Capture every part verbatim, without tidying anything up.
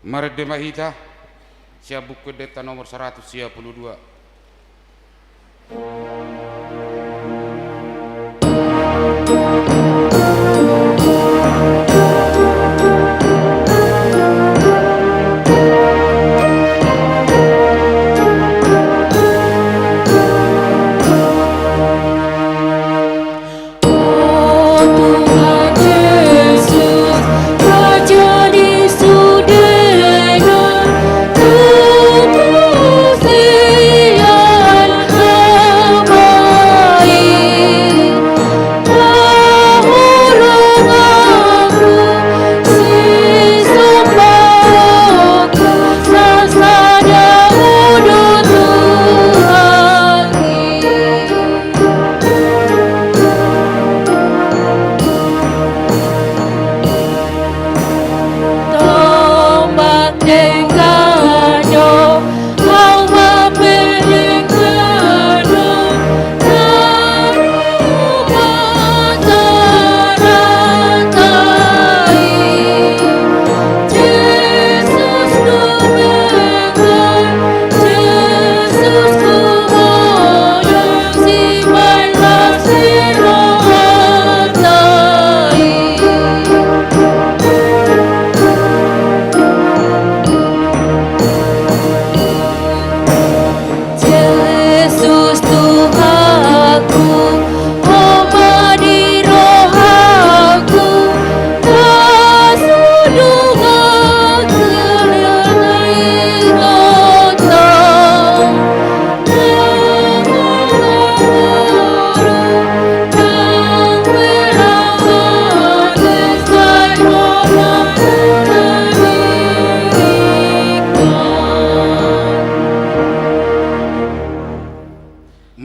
Marende ma hita sian Buku Endenta nomor saratus sia pulu dua.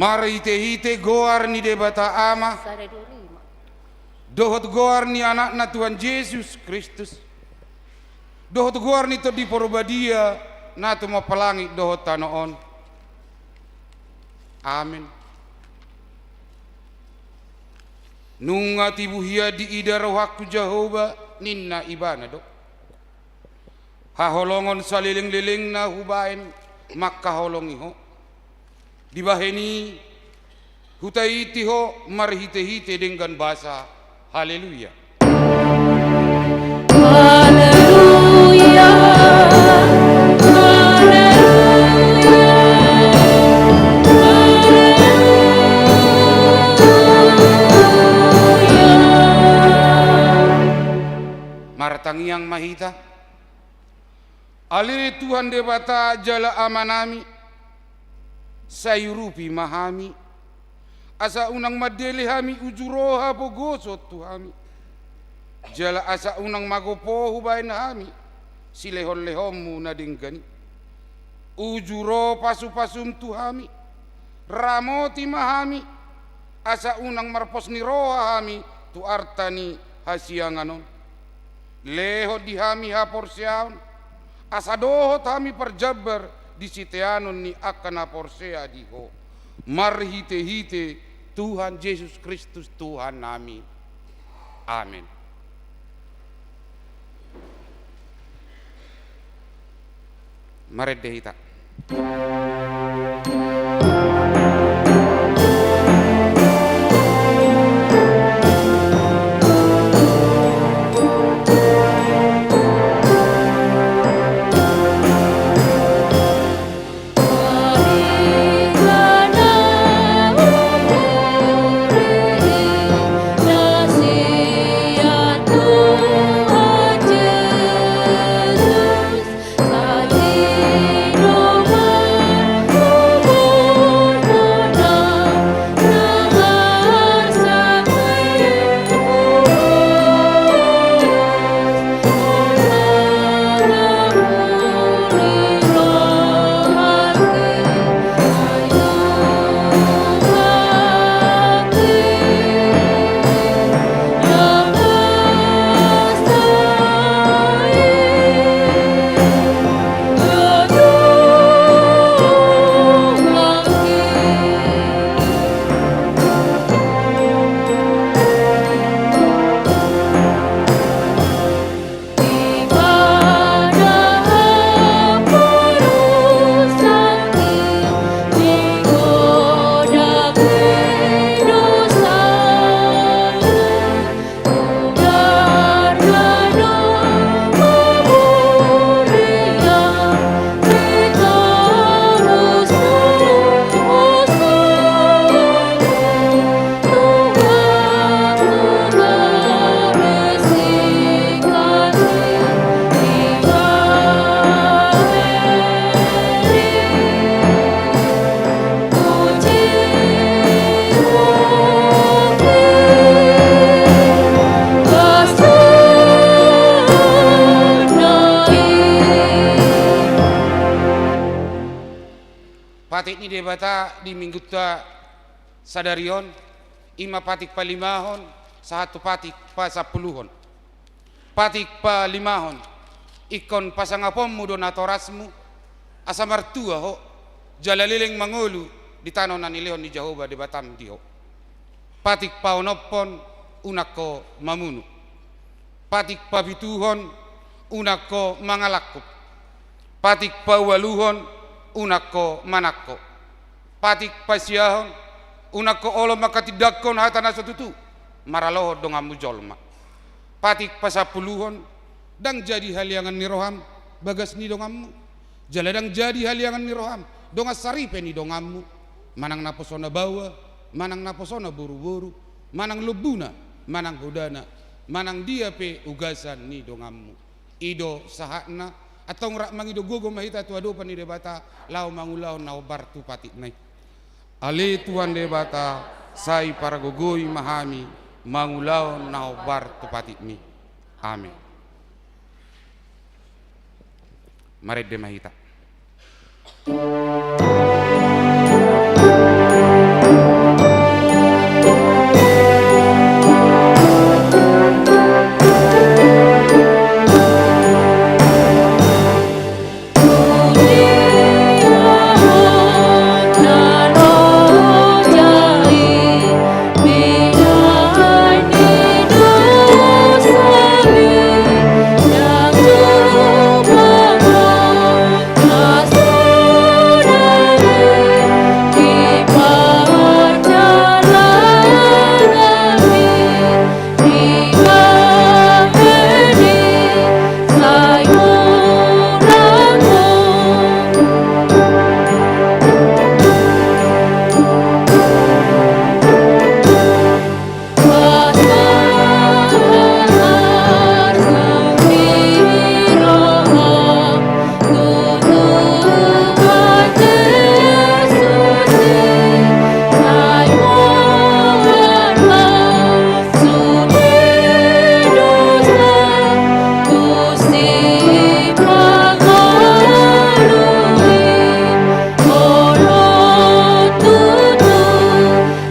Marhitehite goar ni Debata Ama, dohot goar ni Anakna Tuhan Jesus Kristus, dohot goar ni Tondi Porbadia, na tumompa langit dohot tano on. Amen. Nunga tibu hian diida rohangku Jahowa, ninna Ibana do. Haholongon salelenglelengna hubahen mangkaholongi Ho. Dibahen i hutaiti Ho marhitehite denggan basa. Haleluya. Haleluya. Haleluya. Haleluya. Martangiang ma hita. Ale Tuhan Debata jala Amanami, sai urupi ma hami, asa unang mandele hami uju roha pogoson tu hami, jala asa unang mago Ho hubahen hami silehonlehonmu na denggan i. Uju ro pasupasum tu hami, ramoti ma hami, asa unang marpos ni roha hami tu arta ni hasiangan on. Lehon di hami haporseaon, asa dohot hami parjambar di siteanon ni angka na porsea di Ho, marhitehite Tuhan Jesus Kristus Tuhannami. Amen. Marende hita. Ni Debata di minggunta sadari on, i ma patik palimahon, sahat tu patik pasampuluhon. Patik palimahon, ingkon pasangaponmu do natorasmu, asa martua ho, jala leleng mangolu di tano na nilehon ni Jahowa Debatam di ho. Patik paonomhon, unang ho mamunu. Patik papituhon, unang ho mangalangkup. Patik paualuhon, unang ho manangko. Patik pasiahon, unang ho olo manghatindanghon hata na so tutu, maralohon donganmu jolma. Patik pasampuluhon, ndang jadi haliangan ni roham bagas ni donganmu. Jala ndang jadi haliangan ni roham dongan saripe ni donganmu, manang naposona baoa, manang naposona boruboru, manang lombuna, manang hodana, manang dia pe ugasan ni donganmu. I do sahatna. Antong rap mangido gogo ma hita tu adopan ni Debata, laho mangulahon na hombar tu patikna i. Ale Tuhan Debata, sai pargogoi ma hami mangulahon na hombar tu patikmi. Amen. Marende ma hita.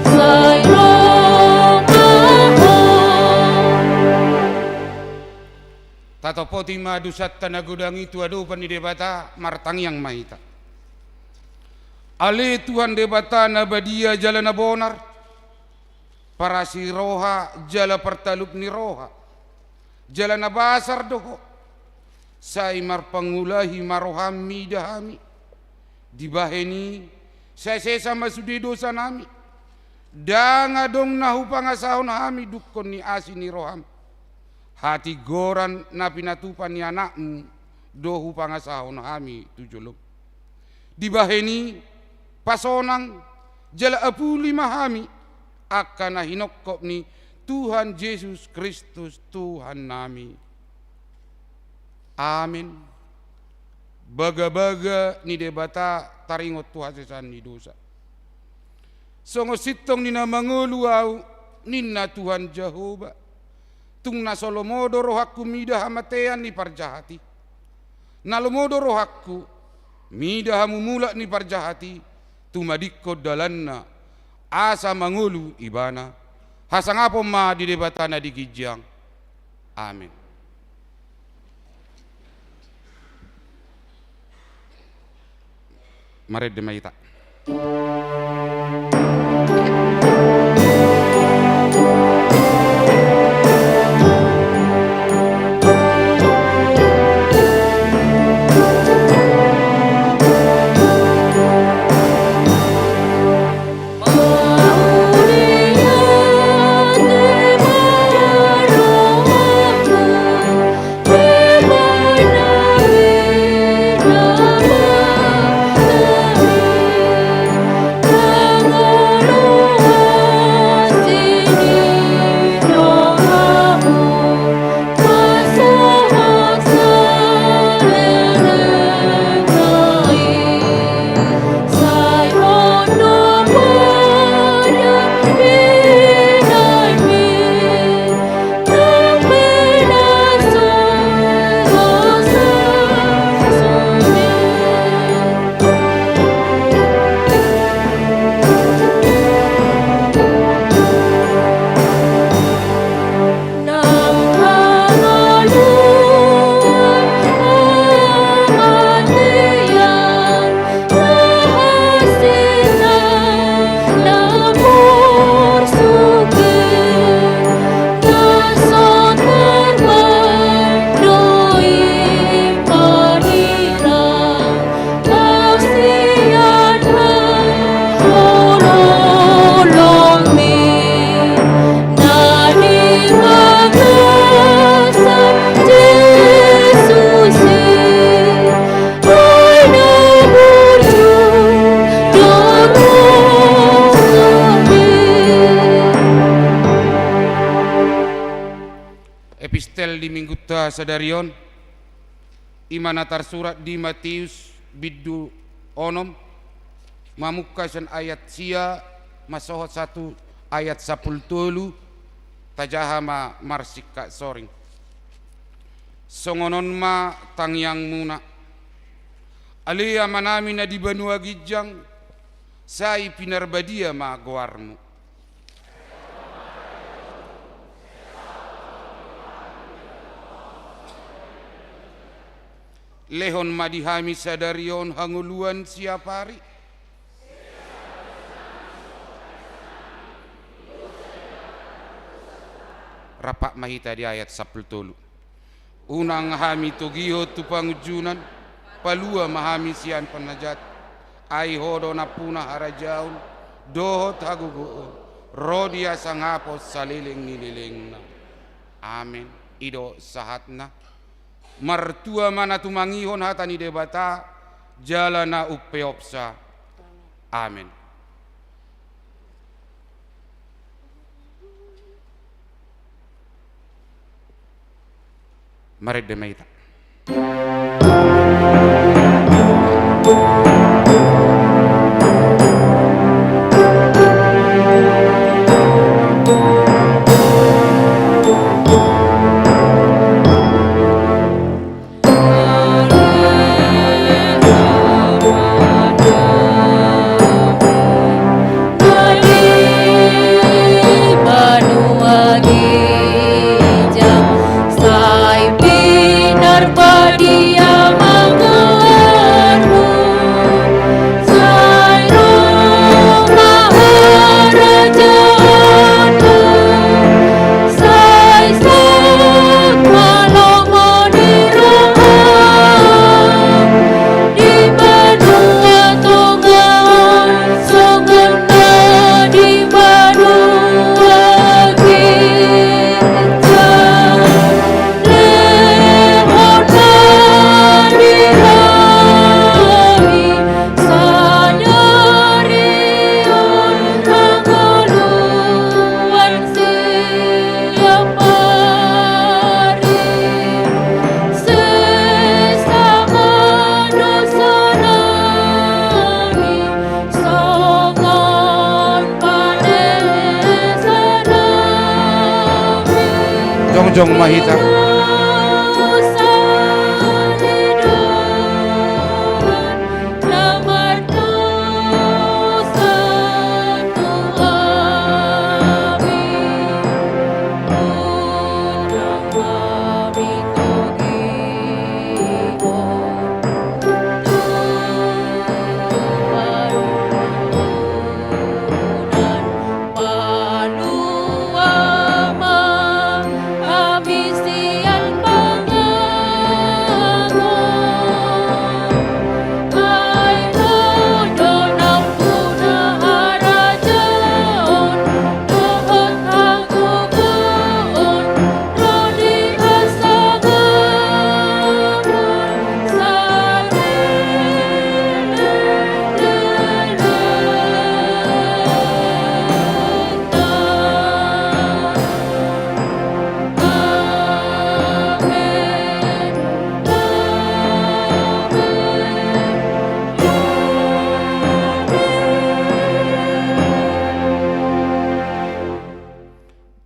Sai ro ma ho. Tatopoti ma dosanta na godang i tu adopan ni Debata, martangiang ma hita. Ale Tuhan Debata na badia jala na bonar, parasi roha jala partalup ni roha, jala na basar do Ho. Sai marpangulahi ma roham mida hami. Dibahen i, sai sesa ma sude dosanami. Ndang adong na hupangasahon hami dungkon ni asi ni roham. Hatigoran na pinatupa ni Anakmu do hupangasahon hami tu jolom. Dibahen i, pasonang jala apuli ma hami angka na hinongkop ni Tuhan Jesus Kristus Tuhannami. Amen. Bagabaga ni Debata taringot tu hasesaan ni dosa. Songon sintong ni na mangolu ahu, ninna Tuhan Jahowa, tung na so lomo do rohangku mida hamatean ni parjahat i. Na lomo do rohangku mida hamumulak ni parjahat i, tumadingkon dalanna, asa mangolu ibana. Hasangapon ma di Debata na di ginjang. Amen. Marende ma hita. Tasadari on, i ma na tarsurat di Matius bindu onom, mamungka sian ayat sia, masohot satu ayat sampulu tolu, tajaha ma marsingkat soring. Songon on ma tangiangmuna. Ale Amanami na di banua ginjang, sai pinarbadia ma goarmu. Lehon ma di hami sadari on hangoluan siapari. Rap ma hita di ayat sampulu tolu. Unang hami togihon tu pangunjunan, palua ma hami sian panajat, ai Ho do nampuna harajaon, dohot hagogoon, ro di hasangapon saleleng ni lelengna. Amen. I do sahatna. Martua ma na tumangihon hata ni Debata, jala na umpeopsa. Amen. Marende ma hita. Jongjong ma hita.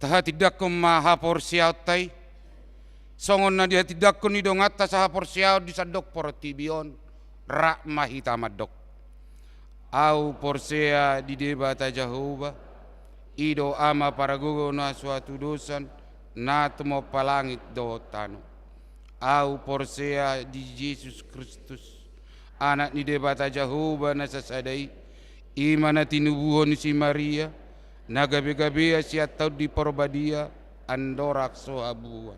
Tahatindangkon ma haporseaonta i. Songon na dihatindangkon ni donganta sahaporseaon di sandok portibi on, rap ma hita mandok. Ahu porsea di Debata Jahowa, i do Ama paragogo na so hatudosan, na tumompa langit dohot tano. Ahu porsea di Jesus Kristus, Anak ni Debata Jahowa na sasada i, i ma na tinubuhon ni si Maria, na gabegabean sian Tondi Parbadia, andorang so habuuan.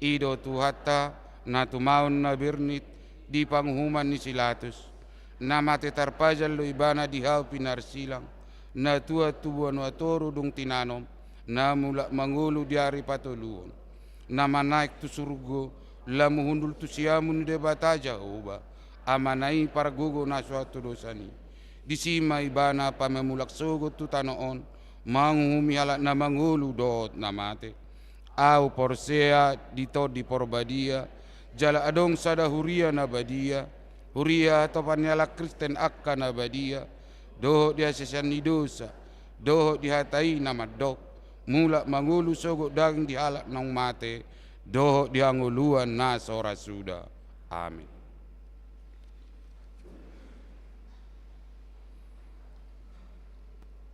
I do Tuhanta, na tumaon na bernit di panguhuman ni si Latus, na mate tarpajal do Ibana di hau pinarsilang, na tuat tu banua toru dung tinanom, na mulak mangolu di ari patoluhon, na manaek tu surgo, laho hundul tu siamun ni Debata Jahowa, Amana i paragogo na so hatudosan i. Disi ma Ibana pamamulak sogot tu tano on, manguhumi halak na mangolu dohot na mate. Ahu porsea di Tondi Porbadia, jala adong sada huria na badia, huria hatopan ni halak Kristen angka na badia, dohot di hasesaan ni dosa, dohot di hata i na mandok, mulak mangolu sogot daging di halak naung mate, dohot di hangoluan na so ra suda. Amin.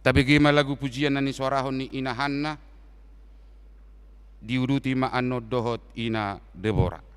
Tabege ma lagu pujian na nisuarahon ni Ina Hanna, diuduti ma annon dohot Ina Debora.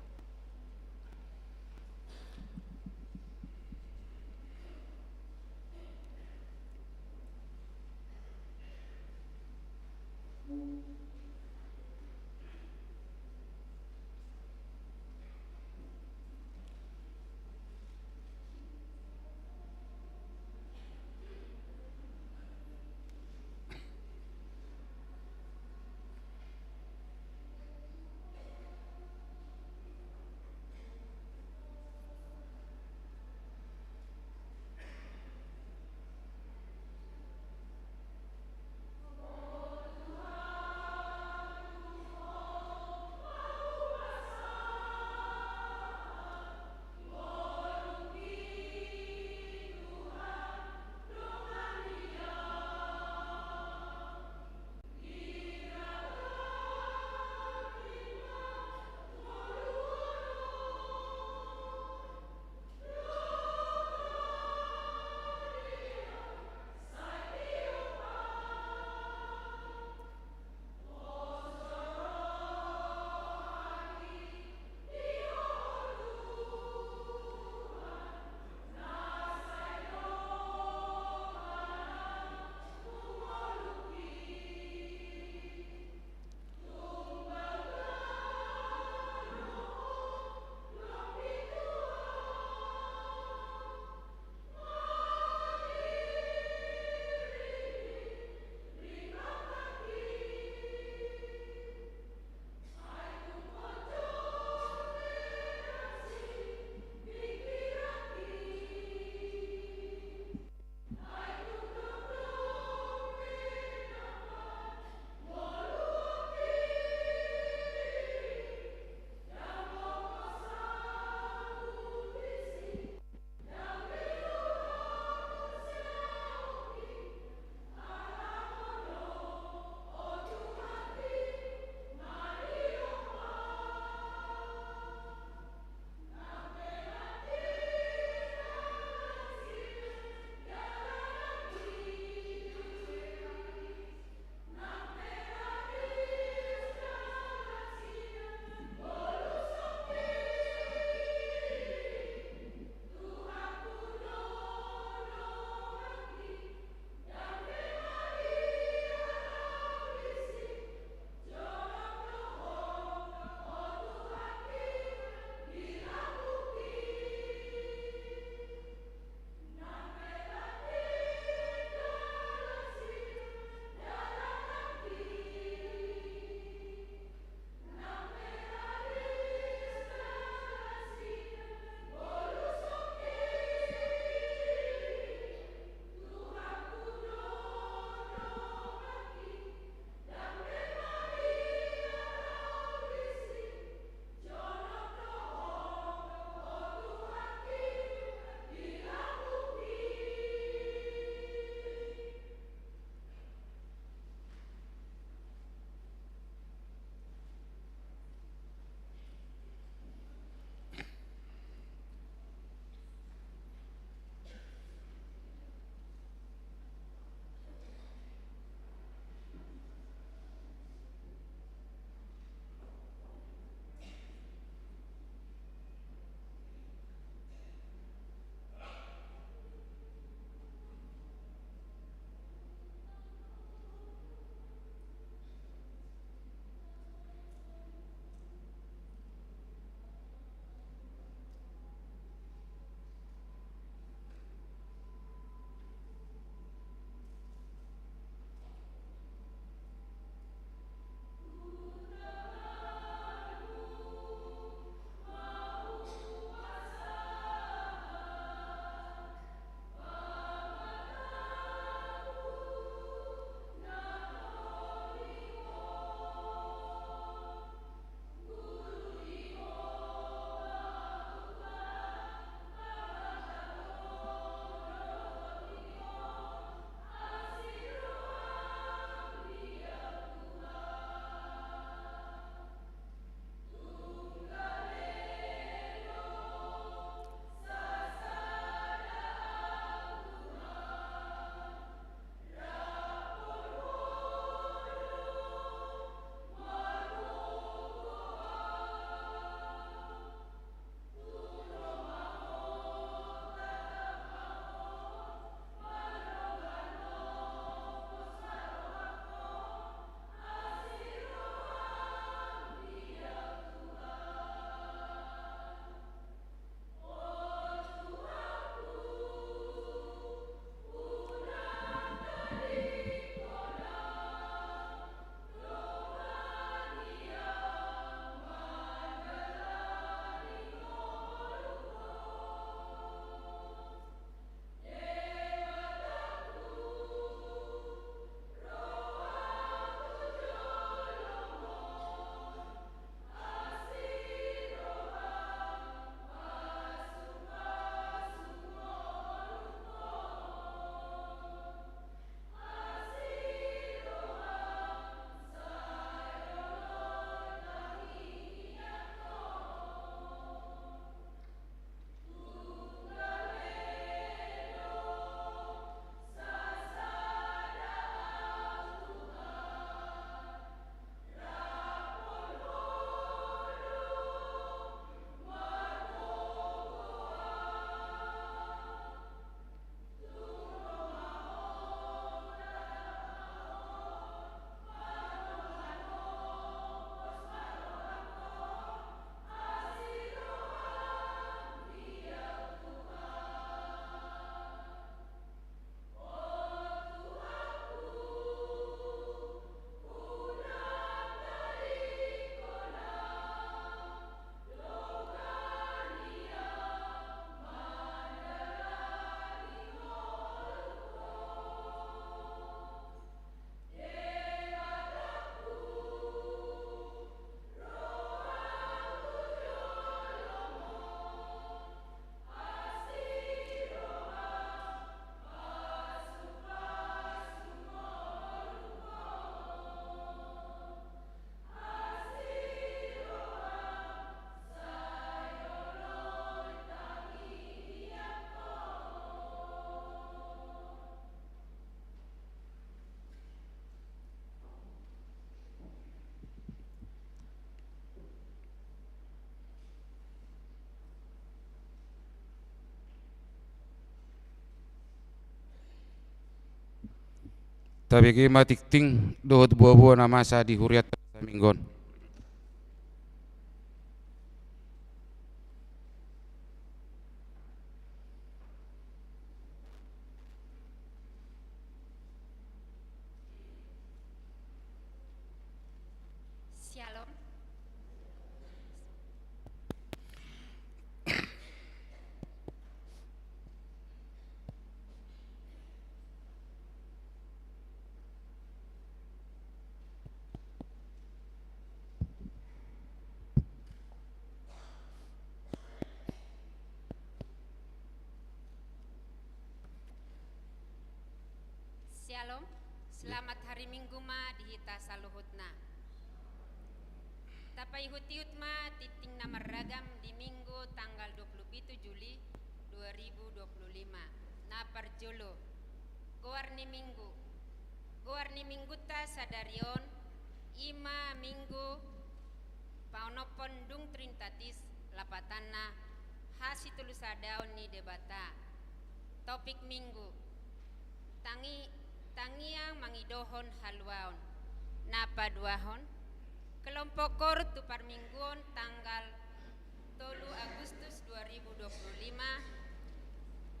Tabege ma tingting dohot boaboa na masa di hurianta saminggu on. Syalom. Syalom, selamat hari Minggu ma di hita saluhutna. Tapaihut-ihut ma tingting na marragam di Minggu tanggal dua puluh pitu Juli dua ribu dua puluh lima. Na parjolo, goar ni Minggu. Goar ni Minggunta sadari on i ma Minggu paonomhon dung Trinitatis, lapatanna hasitolusadaon ni Debata. Topik Minggu, tangi-, tangiang mangidohon haluaon. Na paduahon, kelompok koor tu parmingguon tanggal tolu Agustus dua ribu dua puluh lima.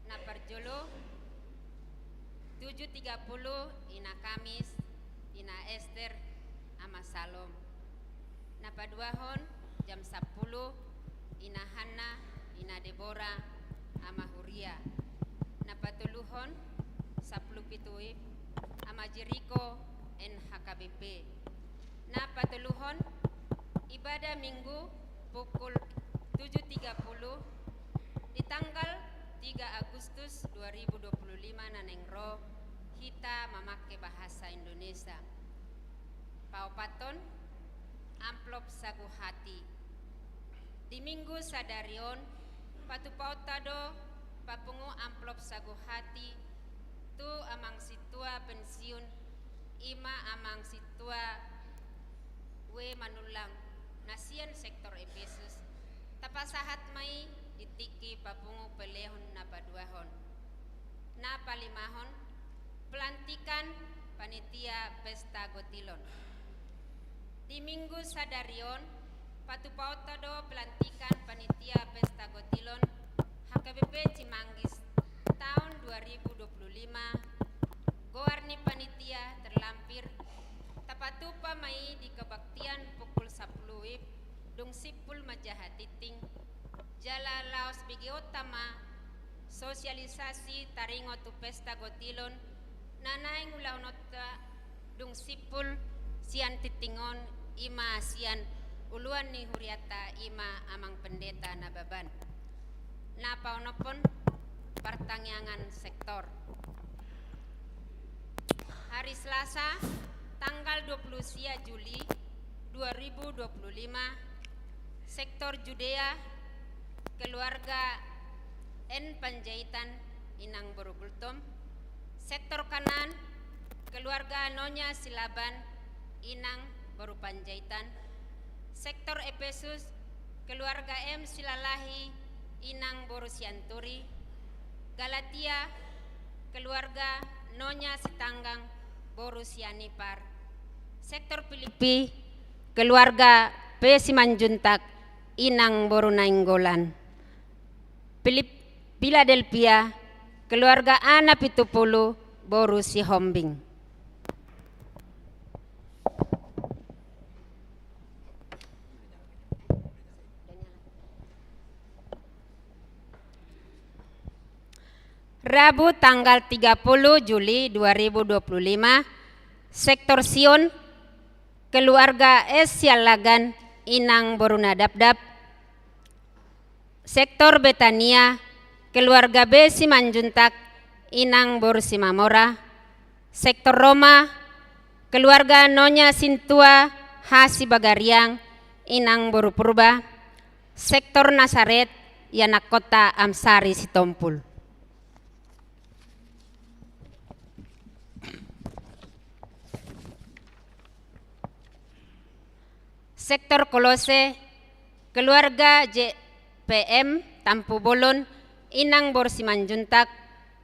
Na parjolo, tujuh tiga puluh, Ina Kamis, Ina Ester, Ama Salom. Na paduahon, jam sampulu, Ina Hanna, Ina Debora, Ama Huria. Na patoluhon, sampulu pitu WIB, Ama Jeriko, N H K B P. Na patoluhon, ibadah Minggu pukul tujuh tiga puluh di tanggal tiga Agustus dua ribu dua puluh lima na naeng ro, hita mamangke bahasa Indonesia. Paopathon, amplop sagu hati. Di Minggu sadari on, patupaonta do papungu amplop sagu hati tu amang sintua pensiun, i ma amang sintua W Manullang, na sian sektor Epesus. Tapasahat ma i di tingki papungu pelehon na paduahon. Na palimahon, pelantikan panitia Pesta Gotilon. Di Minggu sadari on, patupaonta do pelantikan panitia Pesta Gotilon H K B P Cimanggis taon dua ribu dua puluh lima. Goar ni panitia terlampir tapatupa ma i di kebaktian pukul sampulu WIB, dung simpul manjaha tingting. Jala laos begeonta ma sosialisasi taringot tu Pesta Gotilon na naeng ulahononta dung simpul sian tingting on, i ma sian uluan ni hurianta, i ma Amang Pendeta Nababan. Na paonomhon, partangiangan sektor. Hari Selasa, tanggal dua puluh sia Juli dua ribu dua puluh lima, sektor Judea, keluarga N Panjaitan, Inang boru Gultom. Sektor Kanaan, keluarga Nonya Silaban, Inang boru Panjaitan. Sektor Epesus, keluarga M Silalahi, Inang boru Sianturi. Galatia, keluarga Nonya Sitanggang, boru Sianipar. Sektor Filipi, keluarga P Simanjuntak, Inang boru Nainggolan. Filip-, Filadelfia, keluarga A Napitupulu, boru Sihombing. Rabu tanggal tiga puluh Juli dua ribu dua puluh lima, sektor Sion, keluarga S Sialagan, Inang boru Nadapdap. Sektor Betania, keluarga B Simanjuntak, Inang boru Simamora. Sektor Roma, keluarga Nonya Sintua, H Sibagariang, Inang boru Purba. Sektor Nasaret, ianakhonta Amsari Sitompul. Sektor Kolose, keluarga J P M, Tampubolon, Inang boru Simanjuntak.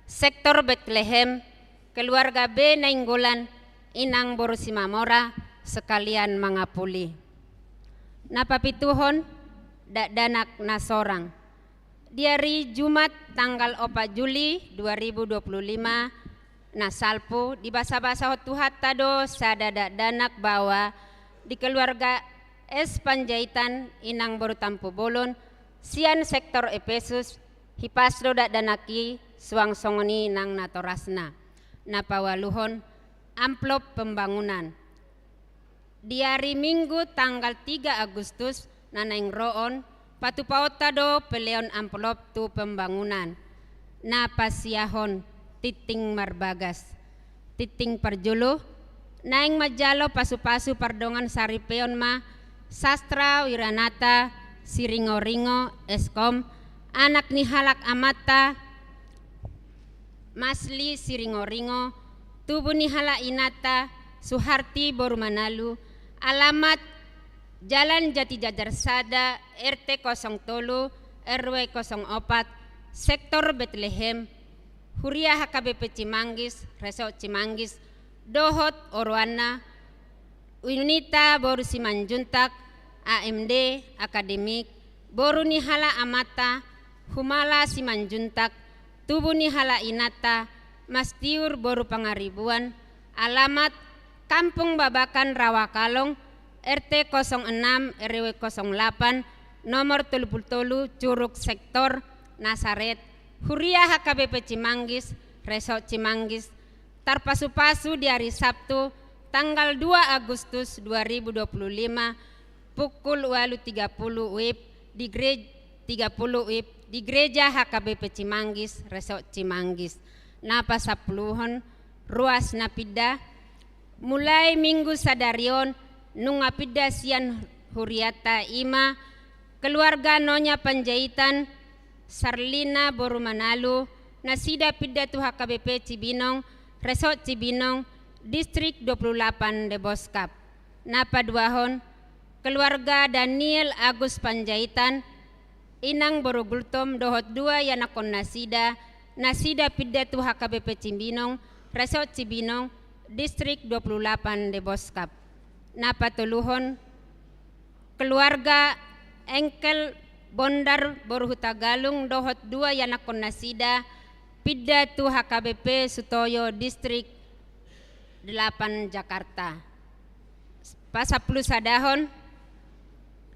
Sektor Betlehem, Keluarga B Nainggolan, inang boru Simamora, sekalian mangapuli. Na papituhon, dakdanak na sorang. Di ari Jumat tanggal opat Juli dua ribu dua puluh lima na salpu, dibasabasahon Tuhanta do sada dakdanak bahwa di keluarga S Panjaitan, inang boru Tampubolon, sian sektor Epesus, hipas do dakdanak i, suang songon i nang natorasna. Na paualuhon, amplop pembangunan. Di ari Minggu tanggal tiga Agustus na naeng ro on, patupaonta do peleon amplop tu pembangunan. Na pasiahon, Tinting Marbagas. Tinting parjolo, naeng manjalo pasupasu pardongan saripeon ma Sastra Wiranata Siringoringo, S Kom, anak ni halak amanta Masli Siringoringo, tubu ni halak inanta Suharti boru Manalu, alamat Jalan Jati Jajar sada, R T kosong tolu, R W kosong opat, sektor Betlehem, Huria H K B P Cimanggis, Resort Cimanggis, dohot oroanna, Yunita boru Simanjuntak, A M D, akademik, boru ni halak amanta, Humala Simanjuntak, tubu ni halak inanta, Mastiur boru Pangaribuan, alamat Kampung Babakan Rawakalong, R T kosong enam, R W kosong delapan, nomor tolu puluh tolu, Curug Sektor, Nasaret, Huria H K B P Cimanggis, Resort Cimanggis, tarpasupasu di ari Sabtu, tanggal dua Agustus dua ribu dua puluh lima, pukul ualu tiga puluh WIB di gere-, tiga puluh WIB di Gereja H K B P Cimanggis, Resort Cimanggis. Na pasampuluhon, ruas na pinda. Mulai Minggu sadari on, nunga pinda sian hurianta, i ma keluarga Nonya Panjaitan, Sarlina boru Manalu, nasida pinda tu H K B P Cibinong, Resort Cibinong, Distrik dua puluh delapan Deboskap. Na paduahon, keluarga Daniel Agus Panjaitan, inang boru Gultom dohot dua ianakkon nasida, nasida pinda tu H K B P Cibinong, Resort Cibinong, Distrik dua puluh delapan Deboskap. Na patoluhon, keluarga Engkel Bondar boru Hutagalung dohot dua ianakkon nasida, pinda tu H K B P Sutoyo, Distrik delapan Jakarta. Pasampulusadahon,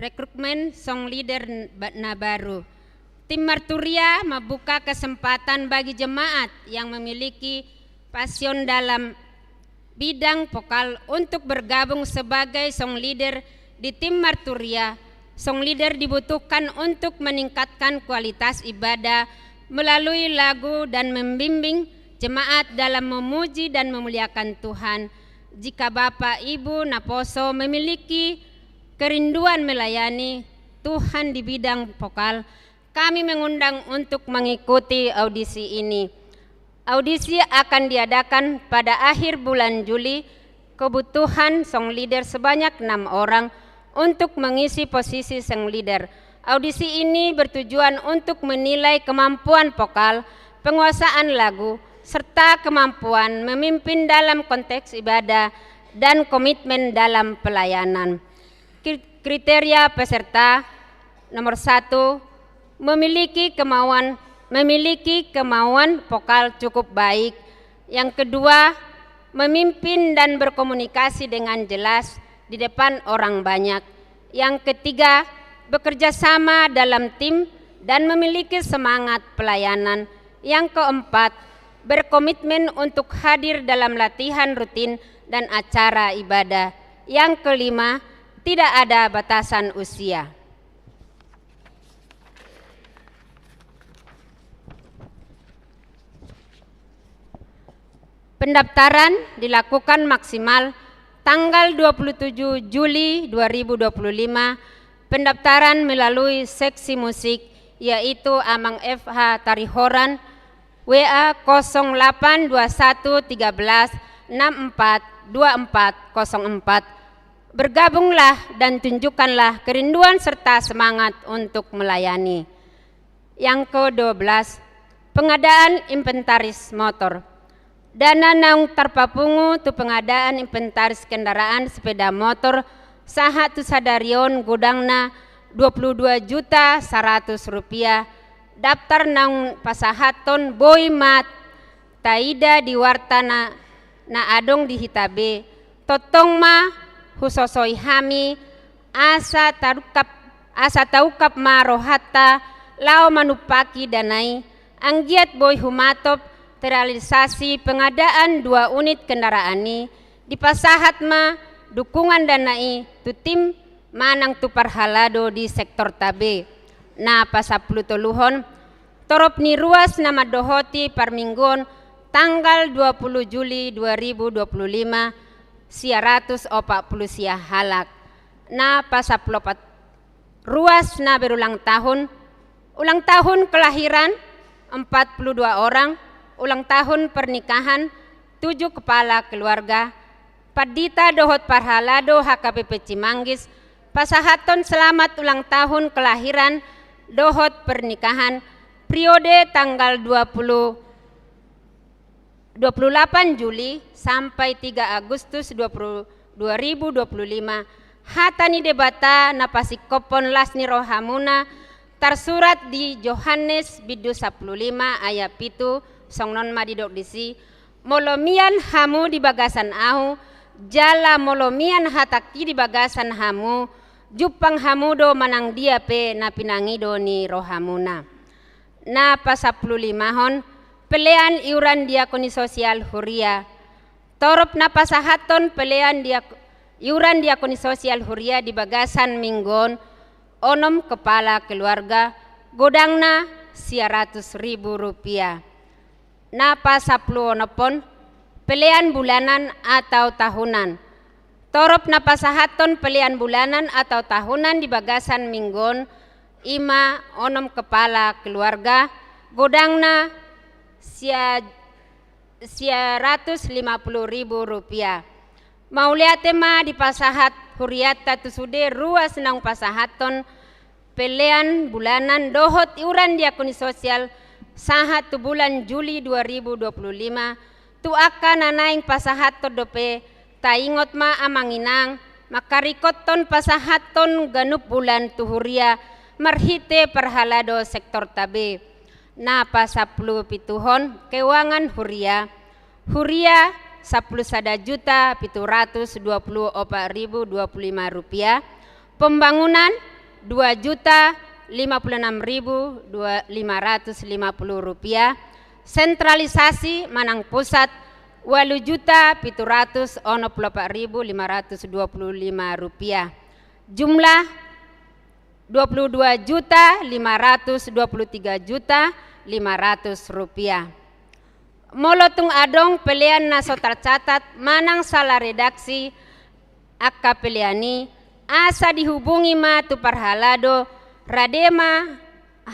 rekrutmen song leader n-, ba-, na baru. Tim Marturia membuka kesempatan bagi jemaat yang memiliki passion dalam bidang vokal untuk bergabung sebagai song leader di tim Marturia. Song leader dibutuhkan untuk meningkatkan kualitas ibadah melalui lagu dan membimbing jemaat dalam memuji dan memuliakan Tuhan. Jika Bapak Ibu naposo memiliki kerinduan melayani Tuhan di bidang vokal, kami mengundang untuk mengikuti audisi ini. Audisi akan diadakan pada akhir bulan Juli. Kebutuhan song leader sebanyak enam orang untuk mengisi posisi song leader. Audisi ini bertujuan untuk menilai kemampuan vokal, penguasaan lagu, serta kemampuan memimpin dalam konteks ibadah dan komitmen dalam pelayanan. Kri-, kriteria peserta, nomor satu, memiliki kemauan, memiliki kemauan vokal cukup baik. Yang kedua, memimpin dan berkomunikasi dengan jelas di depan orang banyak. Yang ketiga, bekerja sama dalam tim dan memiliki semangat pelayanan. Yang keempat, berkomitmen untuk hadir dalam latihan rutin dan acara ibadah. Yang kelima, tidak ada batasan usia. Pendaftaran dilakukan maksimal tanggal dua puluh tujuh Juli dua ribu dua puluh lima. Pendaftaran melalui seksi musik, yaitu Amang F H Tarihoran, W A kosong delapan dua satu tiga belas enam empat dua empat kosong empat. Bergabunglah dan tunjukkanlah kerinduan serta semangat untuk melayani. Yang kedua belas, pengadaan inventaris motor. Dana naung tarpapungu tu pengadaan inventaris kendaraan sepeda motor sahat tu sadari on godangna dua puluh dua juta saratus rupiah. Daftar naung pasahathon boi ma taida di warta na, na adong di hita be. Tongtong ma husosoi hami asa taungkap, asa taungkap ma rohanta laho manumpaki dana i. Anggiat boi humatop terrealisasi pengadaan dua unit kendaraan i, dipasahat ma dukungan dana i tu tim manang tu parhalado di sektorta be. Na pasampulu toluhon, torop ni ruas na mandohoti parmingguon tanggal dua puluh Juli dua ribu dua puluh lima, sia ratus opat puluh sia halak. Na pasampulu opat, ruas na berulang tahun, ulang tahun kelahiran empat puluh dua orang, ulang tahun pernikahan tujuh kepala keluarga. Pandita dohot parhalado H K B P Cimanggis pasahathon selamat ulang tahun kelahiran dohot pernikahan periode tanggal dua puluh, dua puluh delapan Juli sampai tiga Agustus dua puluh, dua ribu dua puluh lima. Hata ni Debata na pasingkophon las ni rohamuna tarsurat di Johannes bindu sampulu lima ayat pitu, songon on ma didok disi: Molo mian hamu di bagasan ahu, jala molo mian hatangki di bagasan hamu, jumpang hamu do manang dia pe na pinangido ni rohamuna. Na pasampulu limahon, pelean iuran diakoni sosial huria. Torop na pasahathon pelean diak-, iuran diakoni sosial huria di bagasan minggu on, onom kepala keluarga, godangna sia ratus ribu rupiah. Na pasampulu onophon, pelean bulanan atau tahunan. Torop na pasahathon pelean bulanan atau tahunan di bagasan minggu on, i ma onom kepala keluarga, godangna sia, sia ratus lima puluh ribu rupiah. Mauliate ma dipasahat hurianta tu sude ruas naung pasahathon pelean bulanan dohot iuran diakoni sosial sahat tu bulan Juli dua ribu dua puluh lima, tu angka na naeng pasahathon dope. Taingot ma amang inang, mangkarikothon pasahathon ganup bulan tu huria marhite parhalado sektorta be. Na pasampulu pituhon, keuangan huria. Huria, sampulu sada juta pitu ratus dua puluh opat ribu dua puluh lima rupiah. Pembangunan, dua juta lima puluh enam ribu lima ratus lima puluh rupiah. Sentralisasi manang pusat, walu juta pitu ratus onom puluh opat ribu lima ratus dua puluh lima rupiah. Jumlah, dua puluh dua juta lima ratus dua puluh tiga juta lima ratus rupiah. Molo tung adong pelean na so tarcatat manang sala redaksi angka pelean i, asa dihubungi ma tu parhalado, rade ma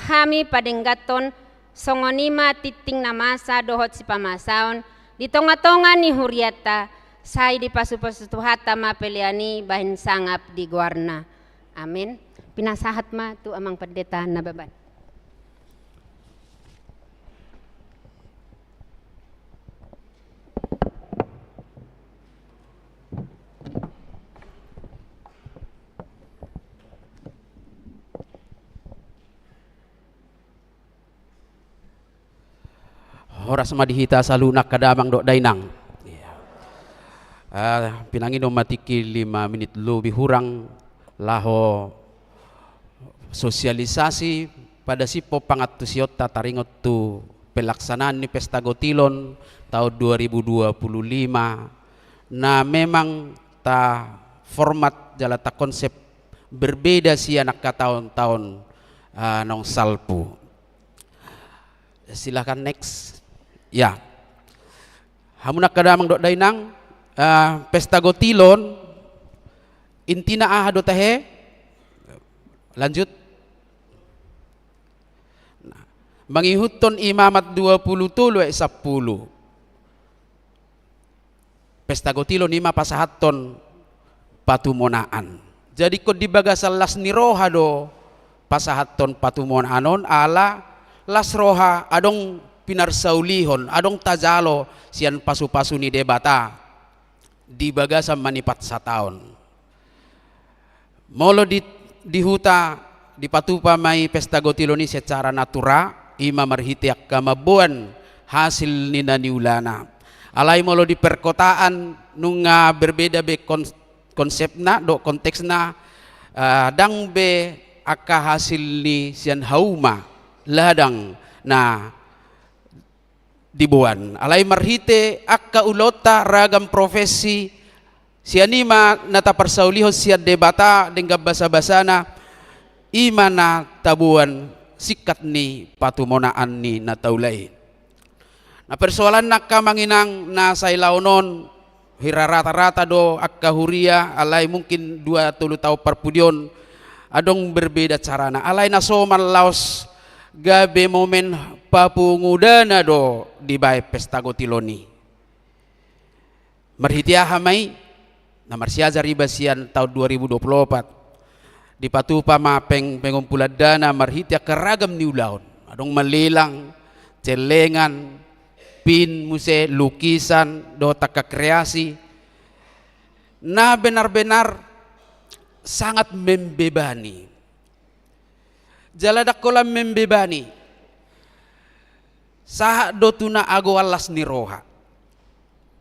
hami padengganhon. Songon i ma tingting na masa dohot sipamasaon di tongatonga ni hurianta. Sai dipasupasu Tuhanta ma pelean i bahen sangap di goarna. Amen. Pinasahat ma tu amang pandita Nababan. Horas ma di hita saluhutna angka damang dohot dainang. Iya. Ah, pinangido ma tingki lima minit lobi hurang laho sosialisasi padasiphon pangantusionta taringot tu pelaksanaan ni Pesta Gotilon taon dua ribu dua puluh lima, na memang taformat jala takonsep berbeda sian angka taon-taon, ah, naung salpu. Silakan next. Ya. Hamu angka damang dohot dainang, ah, Pesta Gotilon, intina aha do tahe? Lanjut. Nah, mangihuthon Imamat dua puluh tolu ayat sampulu. Pesta Gotilon i ma pasahathon patumonaan. Jadi ingkon di bagasan las ni roha do pasahathon patumonaan on, ala las roha adong pinarsaulihon, adong tajalo sian pasupasu ni Debata di bagasan manipat sataon. Molo di, di huta dipatupa ma i pesta gotilon i secara natura, i ma marhite angka mamboan hasil ni na niulana. Alai molo di perkotaan nunga berbeda be kon-, konsepna dohot konteksna, eh, ndang be angka hasil ni sian hauma ladang na diboan. Alai marhite angka ulaonta ragam profesi, sian i ma na taparsaulihon sian Debata denggan basabasana, i ma na taboan singkat ni patumonaan ni na taula i. Na persoalanna angka amang inang na sai laon on, hira rata-rata do angka huria, alai mungkin dua tolu taon parpudi on adong berbeda carana. Alai na somal laos gabe momen papungu dana do dibaen pesta gotilon i. Marhite aha ma i? Na marsiajar iba sian taon dua ribu dua puluh opat. Dipatupa ma peng-, pengumpulan dana marhite angka ragam ni ulaon. Adong ma lelang, celengan, pin muse, lukisan, dohot angka kreasi. Na benar-benar sangat membebani. Jala ndang holan membebani. Sahat do tu na agoan las ni roha.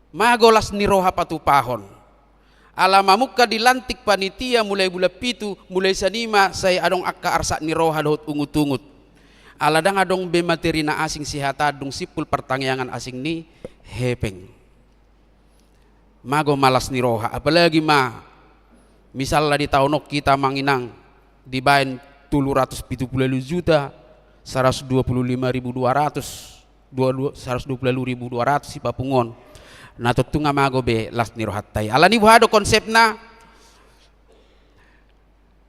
Mago las ni roha patupahon. Ala mamungka dilantik panitia mulai bulan pitu, mulai sian i ma sai adong angka arsak ni roha dohot ungut-ungut. Ala ndang adong be materi na asing sihata dung simpul partangiangan asing ni hepeng. Mago ma las ni roha, apalagi ma misalna di taon on hita amang inang dibaen tolu ratus pitu pulu ualu juta, saratus dua pulu lima ribu dua ratus, dua, dua, saratus dua pulu ualu ribu dua ratus sipapunguon. Na tontu nga mago be las ni rohanta i. Alani boha do konsepna?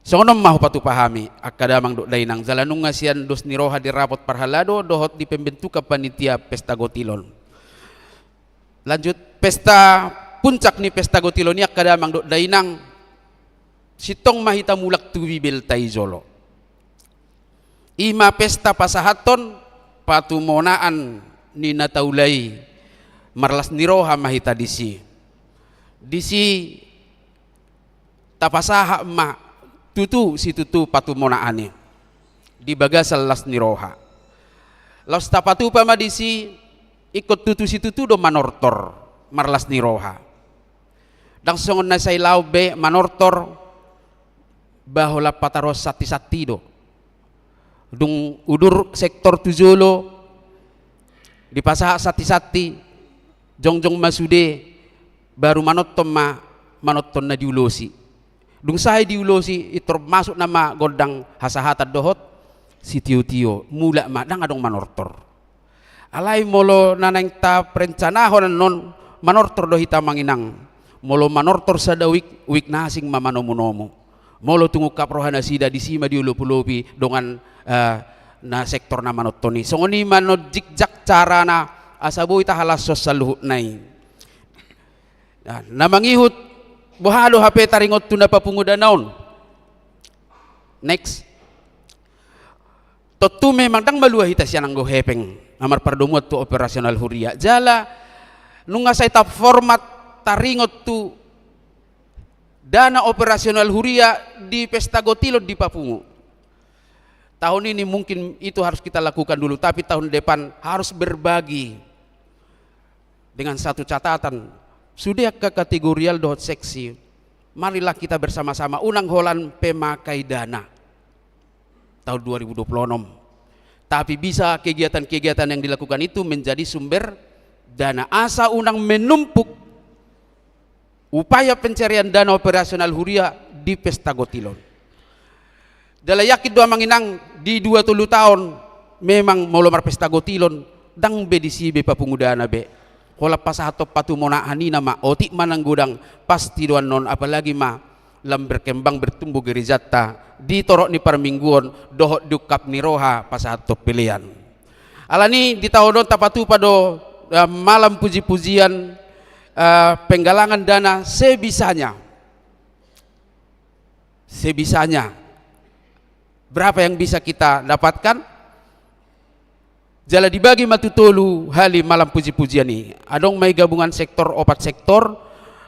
Songon on ma hupatupa hami angka damang dohot dainang, jala nunga sian dos ni roha di rapot parhalado dohot di pembentukan panitia pesta gotilon. Lanjut, pesta, puncak ni pesta gotilon i angka damang dohot dainang, sintong ma hita mulak tu Bibelta i jolo. I ma pesta pasahathon patumonaan ni na taula i, marlas ni roha ma hita disi. Disi tapasahat ma tutu situtu patumonaan i di bagasan las ni roha. Laos tapatupa ma disi ingkon tutu situtu do manortor marlas ni roha. Ndang songon na sai laon be manortor ba holan pataruhon santi-santi do. Dung udur sektor tu jolo, dipasahat santi-santi, jongjong ma sude, baru manonton ma, manonton na diulosi. Dung sae diulosi, intor masuk nama gondang hasahatan dohot sitio-tio, mulak ma, ndang adong manortor. Alai molo na naeng taperencanahon annon, manortor do hita amang inang. Molo manortor sada uik, uik na asing ma manomu-nomu. Molo tung ungkap roha nasida, disi ma diolop-olopi dongan, eh, na sektor na manonton i. Songon i ma annon jikjak carana asa boi tahalashon saluhutna i. Nah, na mangihut, boha do hape taringot tu na papungu dana on? Next. Tontu memang ndang malua hita sian anggo hepeng na marpardomuan tu operasional huria. Jala nunga sai taformat taringot tu dana operasional huria di pesta gotilon dipapungu. Tahun ini mungkin itu harus kita lakukan dulu, tapi tahun depan harus berbagi. Dengan satu catatan, sude angka kategorial dohot seksi, marilah kita bersama-sama, unang holan pemakai dana tahun dua ribu dua puluh enam. Tapi bisa kegiatan-kegiatan yang dilakukan itu menjadi sumber dana. Asa unang menumpuk upaya pencarian dana operasional huria di pesta gotilon. Jala yakin do amang inang, di dua tolu taon memang molo marpesta gotilon, ndang be disi be papungu dana be. Holan pasahathon patumonaan i nama, otik ma nang godang, pasti do annon, apalagi ma lam berkembang bertumbuh gerejanta di torop ni parmingguon dohot di ungkap ni roha pasahathon pelean. Alani di taon on tapatupa do, eh, malam puji-pujian, eh, penggalangan dana sebisanya. Sebisanya. Berapa yang bisa kita dapatkan? Jala dibagi ma tu tolu hali malam puji-pujian i. Adong ma i gabungan sektor, opat sektor,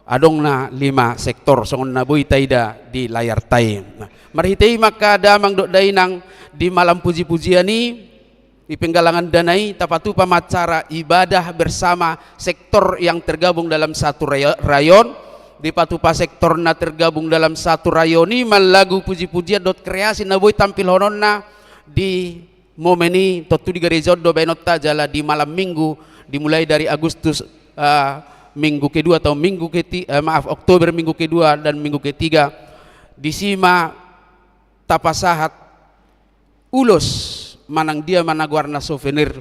adong na lima sektor, songon na boi taida di layarta i. Nah, marhite i ma angka damang dohot dainang, di malam puji-pujian i, di penggalangan dana i, tapatupa ma acara ibadah bersama sektor yang tergabung dalam satu rayo-, rayon, dipatupa sektor na tergabung dalam satu rayon i ma lagu puji-pujian dohot kreasi na boi tampilhononna di momen i. Tontu di gareja on do baenonta, jala di malam minggu, dimulai dari Agustus, eh, minggu kedua atau minggu keti-, eh, maaf, Oktober minggu kedua dan minggu ketiga, disi ma tapasahat ulos manang dia ma na goarna souvenir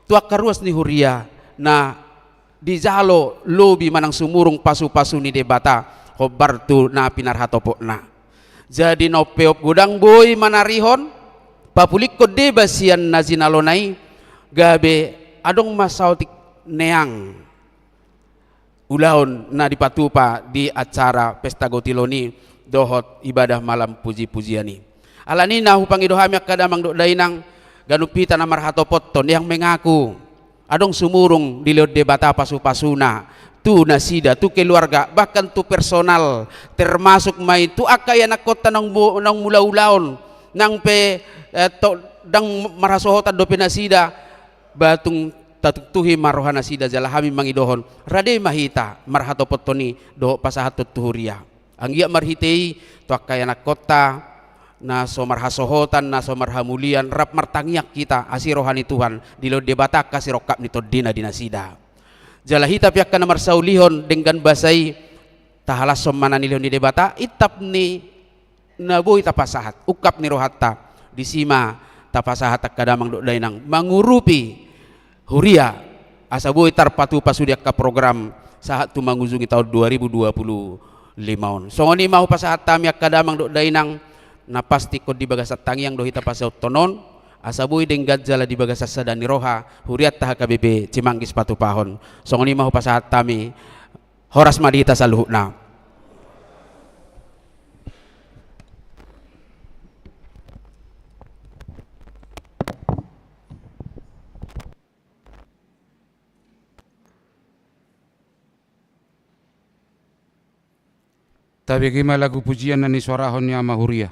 tu angka ruas ni huria na dijalo lobi manang sumurung pasu-pasu ni Debata hombar tu na pinarhatopotna. Jadi na umpeop godang boi manarihon, papulikkon deba sian na jinalona i, gabe adong ma saotik neang ulaon na dipatupa di acara pesta gotilon i dohot ibadah malam puji-pujian i. Alani na hupangido hami angka damang dohot dainang, ganup hita na marhatopothon, yang mengaku adong sumurung dilehon Debata pasu-pasuna tu nasida, tu keluarga, bahkan tu personal, termasuk ma i tu angka ianakkonta naung mu-, naung mula ulaon, nang pe, eh, to-, ndang marhasohotan dope nasida, ba tung tatuktuhi ma rohanasida jala hami mangidohon, rade ma hita marhatopothon i dohot pasahathon tu huria. Anggiat marhite i tu angka ianakkonta na so marhasohotan, na so marhamulian, rap martangiang hita asi roha ni Tuhan, dilehon Debata angka sirongkap ni tondina di nasida. Jala hita pe angka na marsaulihon denggan basa i, tahalashon ma na nilehon ni Debata, intap ni na boi tapasahat, ungkap ni rohanta, disi ma tapasahat angka damang dohot dainang, mangurupi huria, asa boi tarpatupa sude angka program sahat tu mangujungi taon dua ribu dua puluh lima on. Songon i ma hupasahat hami angka damang dohot dainang, na pasti ingkon di bagasan tangiang do hita pasahathon on, asa boi denggan jala di bagasan sada ni roha hurianta H K B P Cimanggis patupahon. Songon i ma hupasahat hami, horas ma di hita saluhutna. Tabege ma lagu pujian na nisuarahon ni ama huria.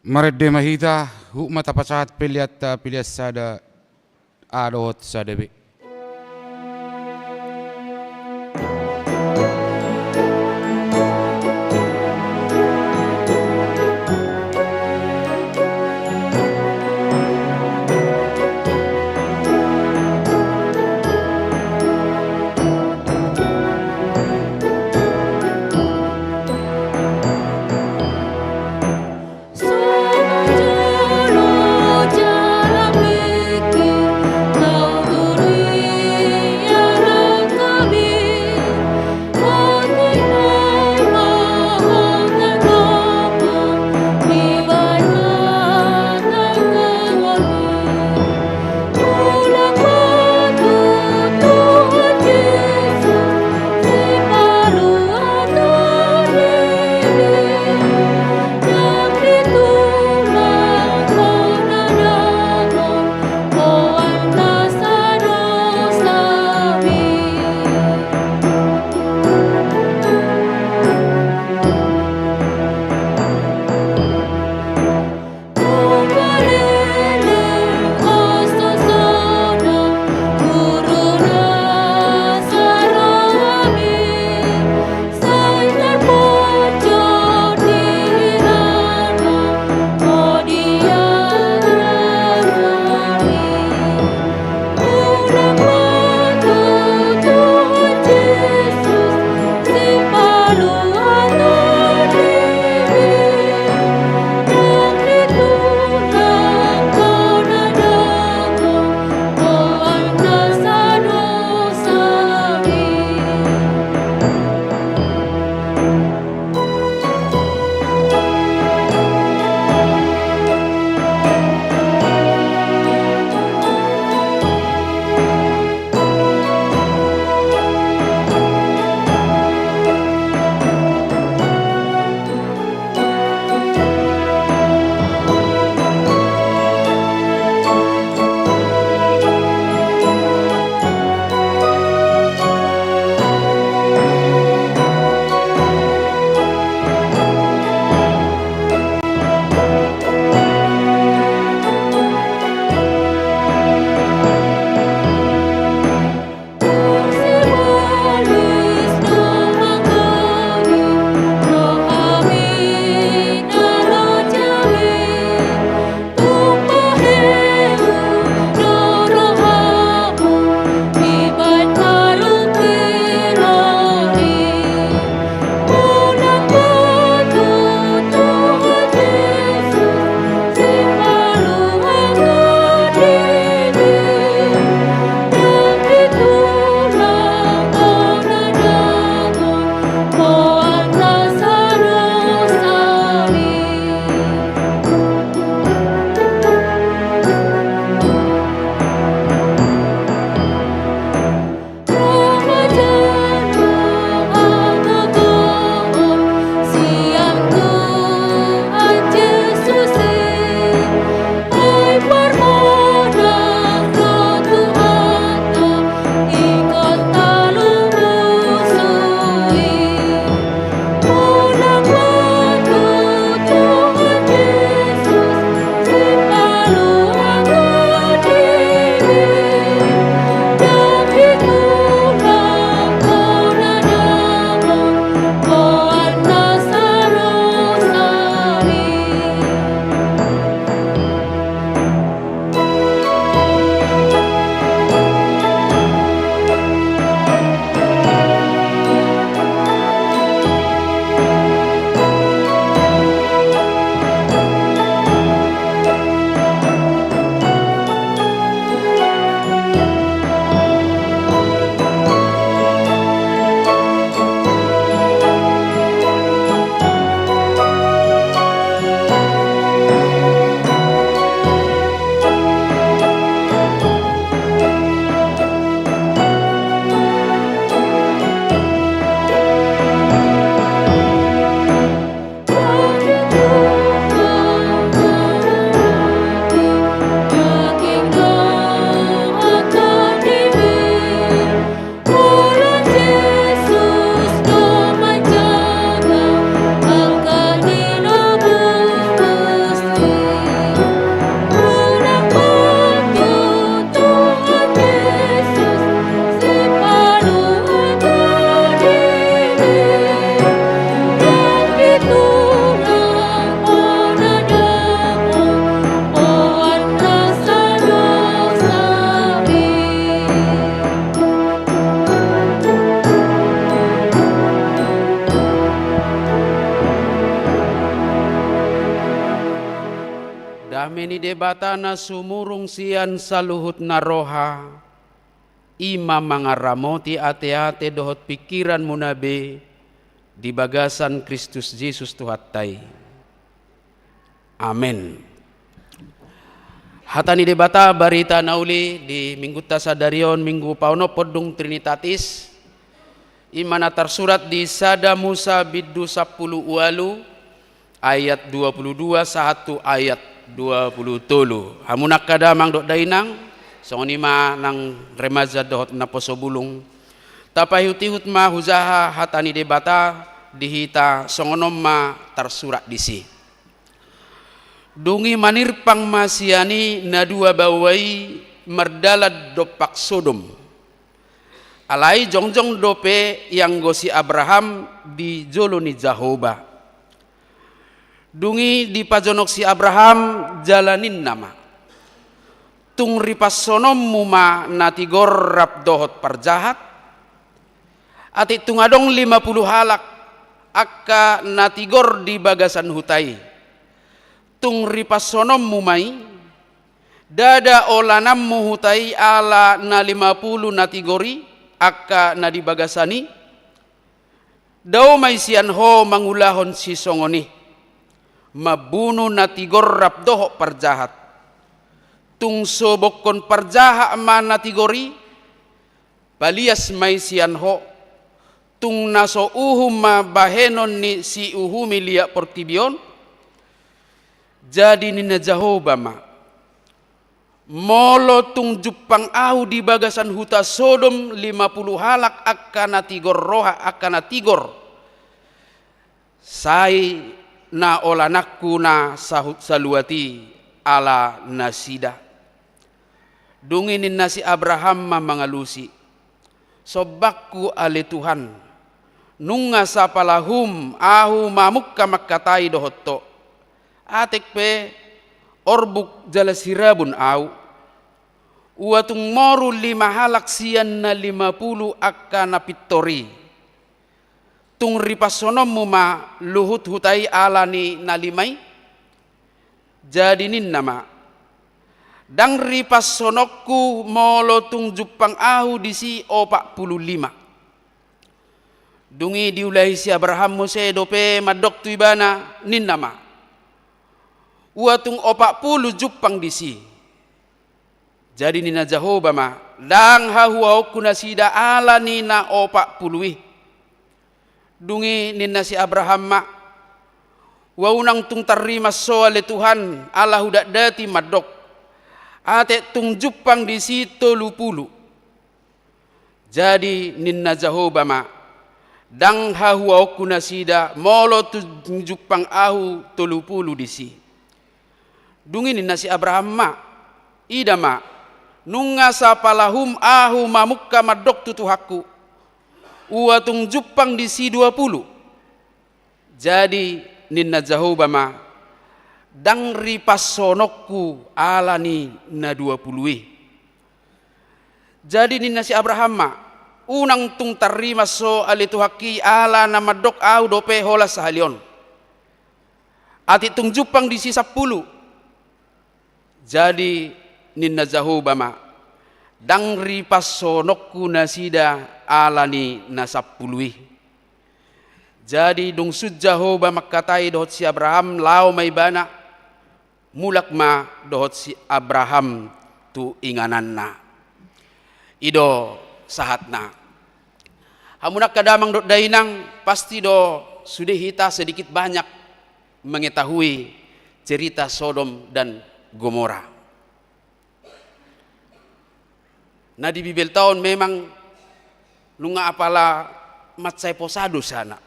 Marende ma hita, huhut ma tapasahat peleanta, pelean sada, A dohot sada B. Dame ni Debata na sumurung sian saluhut na roha, i ma mangaramoti ateate dohot pingkiranmuna be di bagasan Kristus Jesus Tuhanta i. Amen. Hata ni Debata, barita na uli di Minggunta sadari on, Minggu paonomhon dung Trinitatis, i ma na tarsurat di Sada Musa bindu sampulu ualu ayat dua pulu dua sahat tu ayat dua pulu tolu. Hamu angka damang dohot dainang, songon i ma nang remaja dohot naposo bulung, tapaihutihut ma hujaha hata ni Debata di hita, songon on ma tarsurat disi. Dung i manirpang ma sian i na dua baoa i mardalan dompak Sodom. Alai jongjong dope ianggo si Abraham di jolo ni Jahowa. Dung i dipajonok si Abraham jala ninna ma: Tung ripashononmu ma na tigor rap dohot parjahat? Atik tung adong lima pulu halak angka na tigor di bagasan huta i, tung ripashononmu ma i? Ndada olananmu huta i ala na lima pulu na tigor i, angka na di bagasan i? Dao ma i sian ho mangulahon sisongon i, mambunu na tigor rap dohot parjahat. Tung so bongkon parjahat ma na tigor i, palias ma i sian ho. Tung na so uhum ma bahenon ni siuhumi liat portibi on. Jadi ninna Jahowa ma: Molo tung jumpang ahu di bagasan huta Sodom lima pulu halak angka na tigor roha, angka na tigor, sai na olananku na sahut saluat i ala nasida. Dung i ninna si Abraham ma mangalusi: Sombangku ale Tuhan, nunga sapala hum ahu mamungka mangkatai dohot ho. Atik pe orbuk jala sirabun ahu. Ua tung moru lima halak sian na lima pulu angka na pintor i. Tung ripashononmu ma luhut huta i ala ni na lima i? Jadi ninna ma: Ndang ripashononku molo tung jumpang ahu disi opat pulu lima. Dung i diulahi si Abraham muse dope mandok tu ibana, ninna ma: Ua tung opat pulu jumpang disi. Jadi ninna Jahowa ma: Ndang hahuaonku nasida ala ni na opat pulu i. Dung i ninna si Abraham ma: Ua unang tung tarrimas ho ale Tuhan, ala hudatdati mandok. Atik tung jumpang disi tolu pulu. Jadi ninna Jahowa ma: Ndang hahuaonku nasida molo tung jumpang ahu tolu pulu disi. Dung i ninna si Abraham ma: Ida ma, nunga sapala hum ahu mamungka mandok tu Tuhanku. Ua tung jumpang disi dua pulu. Jadi ninna Jahowa ma: Ndang ripashononku ala ni na dua pulu i. Jadi ninna si Abraham ma: Unang tung tarrimas ho ale Tuhanki ala na mandok ahu dope holan sahali on. Atik tung jumpang disi sampulu. Jadi ninna Jahowa ma: Ndang ripashononku nasida ala ni na sampulu i. Jadi dung sun Jahowa mangkatai dohot si Abraham, laho ma ibana, mulak ma dohot si Abraham tu ingananna. I do sahatna. Hamu angka damang dohot dainang, pasti do sude hita sedikit banyak mengetahui cerita Sodom dan Gomora. Na di Bibelta on memang nunga apala mansai posa dosana.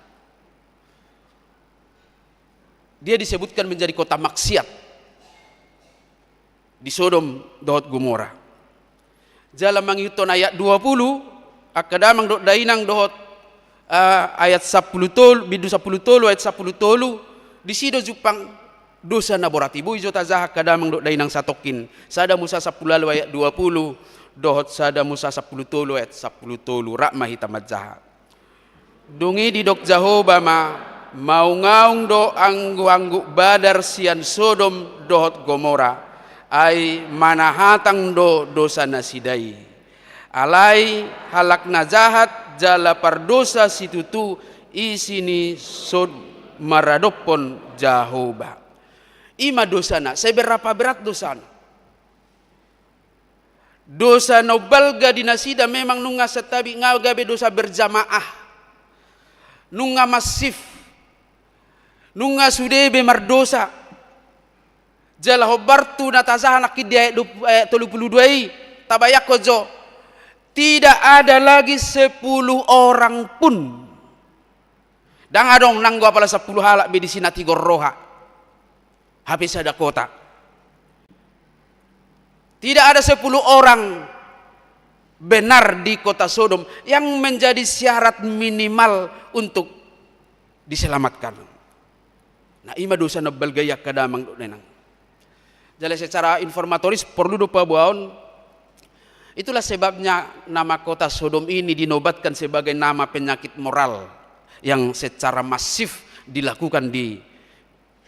Dia disebutkan menjadi kota maksiat di Sodom dohot Gomora. Jala mangihuthon ayat dua pulu, angka damang dohot dainang, dohot, eh, ayat sampulu tolu, bindu sampulu tolu, ayat sampulu tolu, disi do jumpang dosa na borat i. Boi jo tajaha angka damang dohot dainang satongkin. Sada Musa sampulu ualu ayat dua pulu, dohot Sada Musa sampulu tolu ayat sampulu tolu, rap ma hita manjaha. Dung i didok Jahowa ma: Maungaung do angguk-angguk badar sian Sodom dohot Gomora, ai manahatang do dosanasida i. Alai halak na jahat jala pardosa situtu isi ni Sodom maradophon Jahowa. I ma dosana, seberapa berat dosana. Dosa na umbalga di nasida memang nunga santabi, nga gabe dosa berjamaah, nunga masif, nunga sude be mardosa. Jala hombar tu na tajaha nangkin di ayat dua puluh, ayat tolu puluh dua i, tabayangkon jo, tidak ada lagi sepuluh orang pun. Ndang adong nanggo apala sampulu halak be disi na tigor roha. Hape sada kota. Tidak ada sepuluh orang benar di kota Sodom yang menjadi syarat minimal untuk diselamatkan. Nah, i ma dosa na umbalga i angka damang dohot dainang. Jala secara informatoris porlu do paboaon, itulah sebabnya nama kota Sodom ini dinobatkan sebagai nama penyakit moral yang secara masif dilakukan di,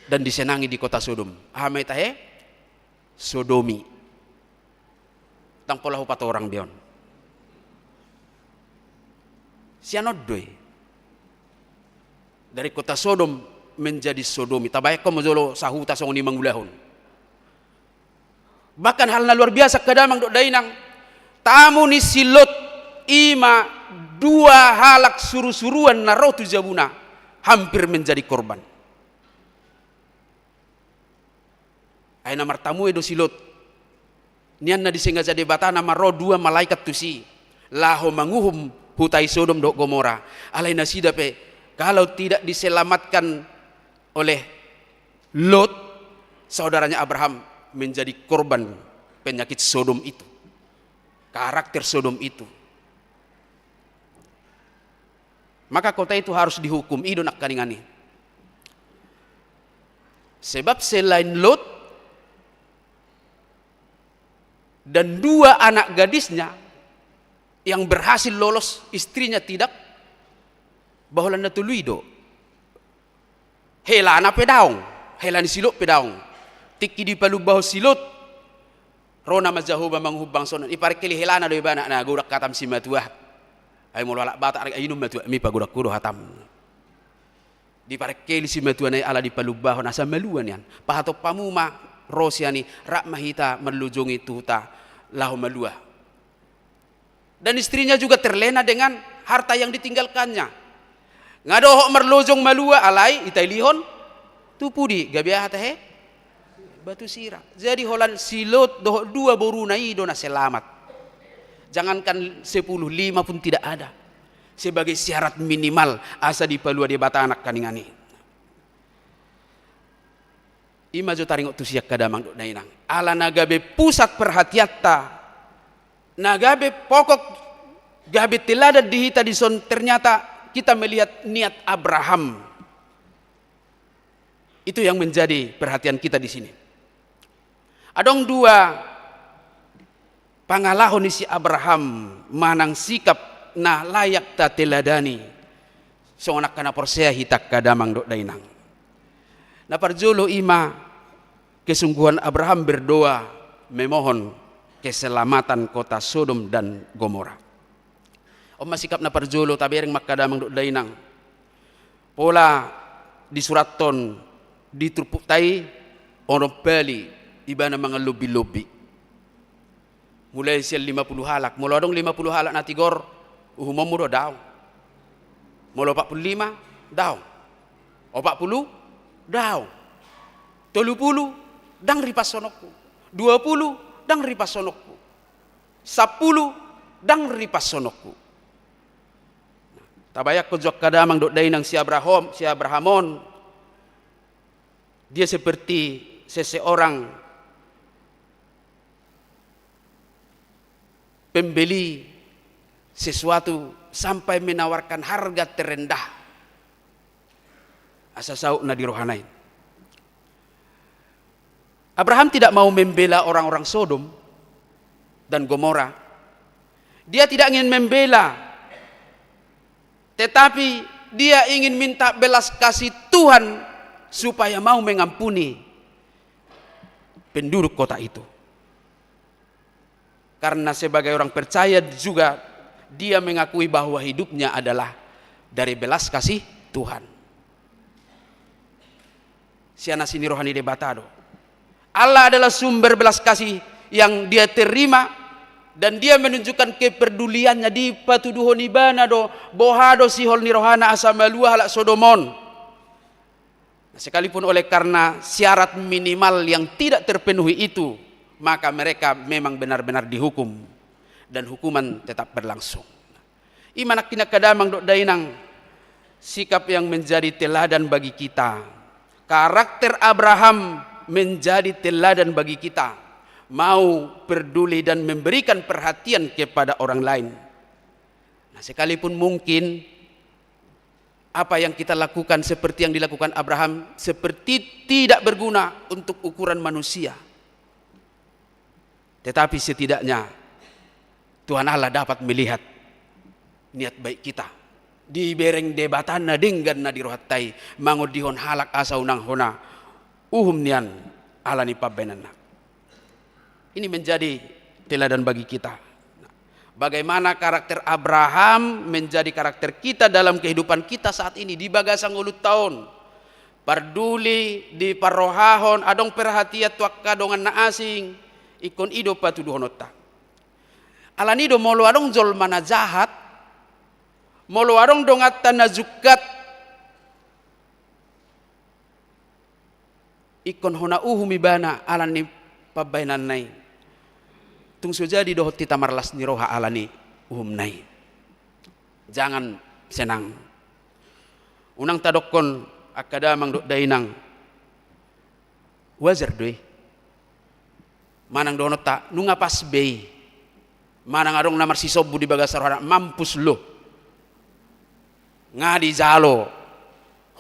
dan disenangi di kota Sodom. Aha ma i tahe? Sodomi. Ndang pola hupatorang be on. Sian on do i. Dari kota Sodom menjadi sodomi. Tabayangkon ma jolo sahuta songon i mangulahon. Bahkan hal na luar biasa angka damang dohot dainang, tamu ni si Lot, i ma dua halak surusuruan na ro tu jabuna, hampir menjadi korban. Ai na martamue do si Lot. Nian na disengaja Debata nama ro dua malaikat tusi laho manguhum huta i Sodom dohot Gomora. Alai nasida pe, kalau tidak diselamatkan oleh Lot, saudaranya Abraham, menjadi korban penyakit Sodom itu, karakter Sodom itu. Maka kota itu harus dihukum, i do nangkaningan i. Sebab selain Lot dan dua anak gadisnya yang berhasil lolos, istrinya tidak, ba holan na tolu i do. Helana pe daong, hela ni si Lot pe daong. Tingki dipalumbahon si Lot, ro nama Jahowa manguhum bangsona, diparengkeli helana do ibana, na godang hatam simatua. Ai molo halak Batak, ai inum matuami pagodang ho do hatam. Diparengkeli simatuana i ala dipalumbahon asa malua nian. Pahatop hamu ma ro sian i, rap ma hita marlojongi tu huta laho malua. Dan istrinya juga terlena dengan harta yang ditinggalkannya. Nga dohot marlojong malua, alai ditailihon tu pudi, gabe aha tahe? Batu sirah. Jadi holan si Lot dohot dua boruna i do na selamat. Jangankan sepuluh, lima pun tidak ada. Sebagai syarat minimal asa dipalua Debata nangkaningan i. I ma jo taringot tusi angka damang dohot dainang. Ala na gabe pusat perhatianta, na gabe pokok, gabe teladan di hita dison, ternyata kita melihat niat Abraham. Itu yang menjadi perhatian kita di sini. Adong dua pangalaho ni si Abraham manang sikap na layak tateladani songon angka na porsea hita angka damang dohot dainang. Na parjolo i ma kesungguhan Abraham berdoa memohon keselamatan kota Sodom dan Gomora. On ma sikap na parjolo, tabereng ma angka damang dohot dainang. Pola disurathon di turpukta i, onom pali ibana mangalombilombi. Mulai sian lima puluh halak, molo adong lima puluh halak na tigor, uhumonmu do daong. Molo opat puluh lima, daong. Opat puluh, daong. Tolu puluh, ndang ripashononku. Dua puluh, ndang ripashononku. Sampulu, ndang ripashononku. Tabayangkon jo angka damang dohot dainang, si Abraham, si Abraham on, dia seperti seseorang pembeli sesuatu sampai menawarkan harga terendah. Asa saut na di rohana i. Abraham tidak mau membela orang-orang Sodom dan Gomora. Dia tidak ingin membela, tetapi dia ingin minta belas kasih Tuhan supaya mau mengampuni. penduduk kota itu. Karena sebagai orang percaya juga, dia mengakui bahwa hidupnya adalah dari belas kasih Tuhan. Sian asi ni roha ni Debata do. Allah adalah sumber belas kasih yang dia terima, dan dia menunjukkan kepeduliannya, dipatuduhon ibana do boha do sihol ni rohana asa malua halak Sodom on. Nah, sekalipun oleh karena syarat minimal yang tidak terpenuhi itu, maka mereka memang benar-benar dihukum, dan hukuman tetap berlangsung. I ma nangkin angka damang dohot dainang, sikap yang menjadi teladan bagi kita. Karakter Abraham menjadi teladan bagi kita. Mau peduli dan memberikan perhatian kepada orang lain. Nah, sekalipun mungkin apa yang kita lakukan seperti yang dilakukan Abraham, seperti tidak berguna untuk ukuran manusia. Tetapi setidaknya Tuhan Allah dapat melihat niat baik kita. Dibereng Debata na denggan na di rohanta i, mangondihon halak asa unang hona uhum nian ala ni pambahenanna. Ini menjadi teladan bagi kita. Bagaimana karakter Abraham menjadi karakter kita dalam kehidupan kita saat ini di bagasan ngolunta on. Parduli, diparrohahon, adong perhatian tu angka dongan na asing, ingkon i do patuduhononta. Alani do molo adong jolma na jahat, molo adong donganta na jungkat, ingkon hona uhum ibana ala ni pambahenanna i. Tung so jadi dohot hita marlas ni roha ala ni uhumna i. Jangan senang. Unang tadokkon angka damang dohot dainang, wajar do i. Manang dohononta nunga pas be i. Manang adong na marsisombu di bagasan rohana, mampus lo. Nga dijalo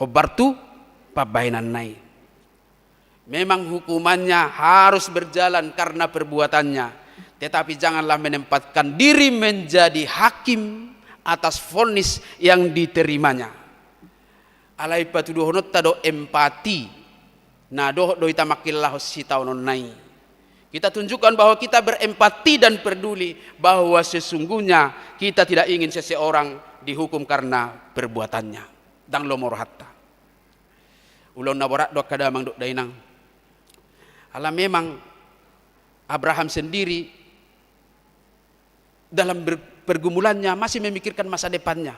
hombar tu pambahenanna i. Memang hukumannya harus berjalan karena perbuatannya, tetapi janganlah menempatkan diri menjadi hakim atas vonis yang diterimanya. Alai patuduhononta do empati, na dohot do hita mangkilahon sitaononna i. Kita tunjukkan bahwa kita berempati dan peduli, bahwa sesungguhnya kita tidak ingin seseorang dihukum karena perbuatannya. Ndang lomo rohanta. Ulaon na borat do angka damang dohot dainang. Ala memang Abraham sendiri dalam ber-, pergumulannya masih memikirkan masa depannya.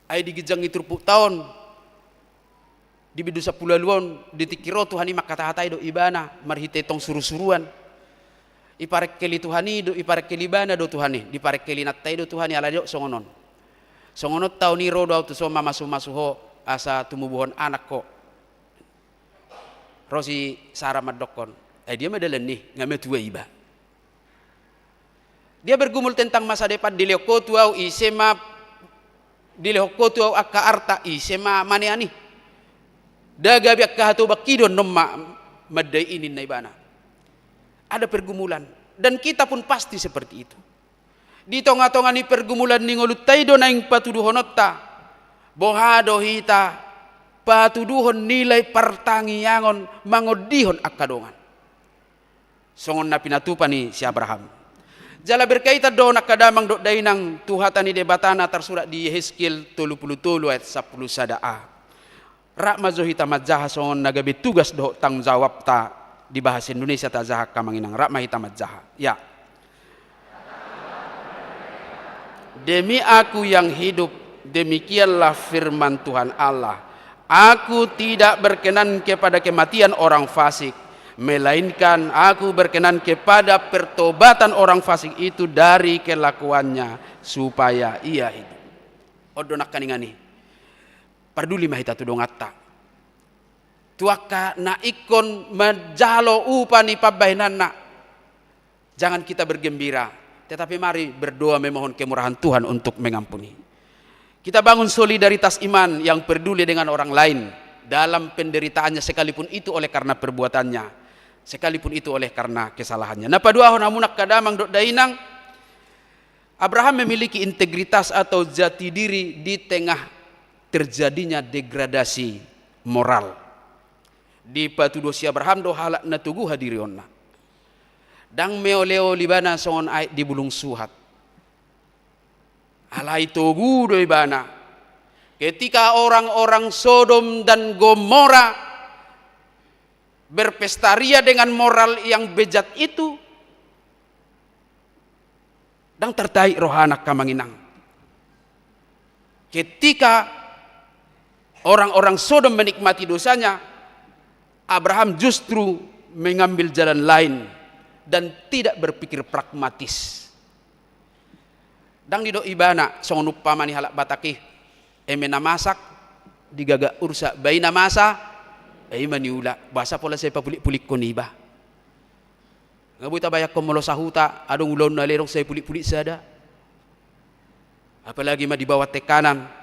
Ai di ginjang ni turpukta on, di bindu sampulu ualu on, di tingki ro Tuhan i mangkatahatai do ibana marhite tong surusuruan. Iparengkel i Tuhan i do, iparengkel ibana do Tuhan i, diparengkel inanta i do Tuhan i, ala didok songon on. Songon on taon i ro do ahu tuson mamasumasu ho asa tumubuhon anak ho. Ro si Sara mandokkon, ai dia ma dalan i, nga matua iba. Dia bergumul tentang masa depan, dilehon ho tu ahu ise ma, dilehon ho tu ahu angka arta, ise ma manean i. Nda gabe angka hatobanghon i do annon ma mandai i, ninna ibana. Ada pergumulan, dan kita pun pasti seperti itu. Di tongatonga ni pergumulan ni ngolunta i do naeng patuduhononta boha do hita patuduhon nilai partangiangon mangondihon angka dongan. Songon na pinatupa ni si Abraham. Jala berkaitan do on angka damang dohot dainang tu hata ni Debata na tarsurat di Yehezkiel tolu pulu tolu ayat sampulu sada a. Rap ma jo hita manjaha songon na gabe tugas dohot tanggung jawabta, di bahasa Indonesia tajaha angka amang inang, rap ma hita manjaha. Ya. Demi Aku yang hidup, demikianlah firman Tuhan Allah, Aku tidak berkenan kepada kematian orang fasik, melainkan Aku berkenan kepada pertobatan orang fasik itu dari kelakuannya, supaya ia hidup. On do nangkaningan i. Parduli ma hita tu donganta, tu angka na ingkon manjalo upa ni pambahenanna. Jangan kita bergembira, tetapi mari berdoa memohon kemurahan Tuhan untuk mengampuni. Kita bangun solidaritas iman yang peduli dengan orang lain dalam penderitaannya, sekalipun itu oleh karena perbuatannya, sekalipun itu oleh karena kesalahannya. Na paduahon, hamu angka damang dohot dainang, Abraham memiliki integritas atau jati diri di tengah terjadinya degradasi moral. Dipatudu si Abraham do halak na togu hadirionna. Ndang meoleol ibana songon aek di bulung suhat. Alai togu do ibana. Ketika orang-orang Sodom dan Gomora berpesta ria dengan moral yang bejat itu, ndang tartahi rohana, angka amang inang. Ketika orang-orang Sodom menikmati dosanya, Abraham justru mengambil jalan lain dan tidak berpikir pragmatis. Ndang didok ibana songon umpama ni halak Batak i, eme na masak digagak ursa, ba i na masa, ba i ma niula, boasa pola sai papulik-pulikkon iba. Nga boi tabayangkon molo sahuta adong ulaonna, alai adong sai pulik-pulik sada. Apalagi ma di bawah tekanan.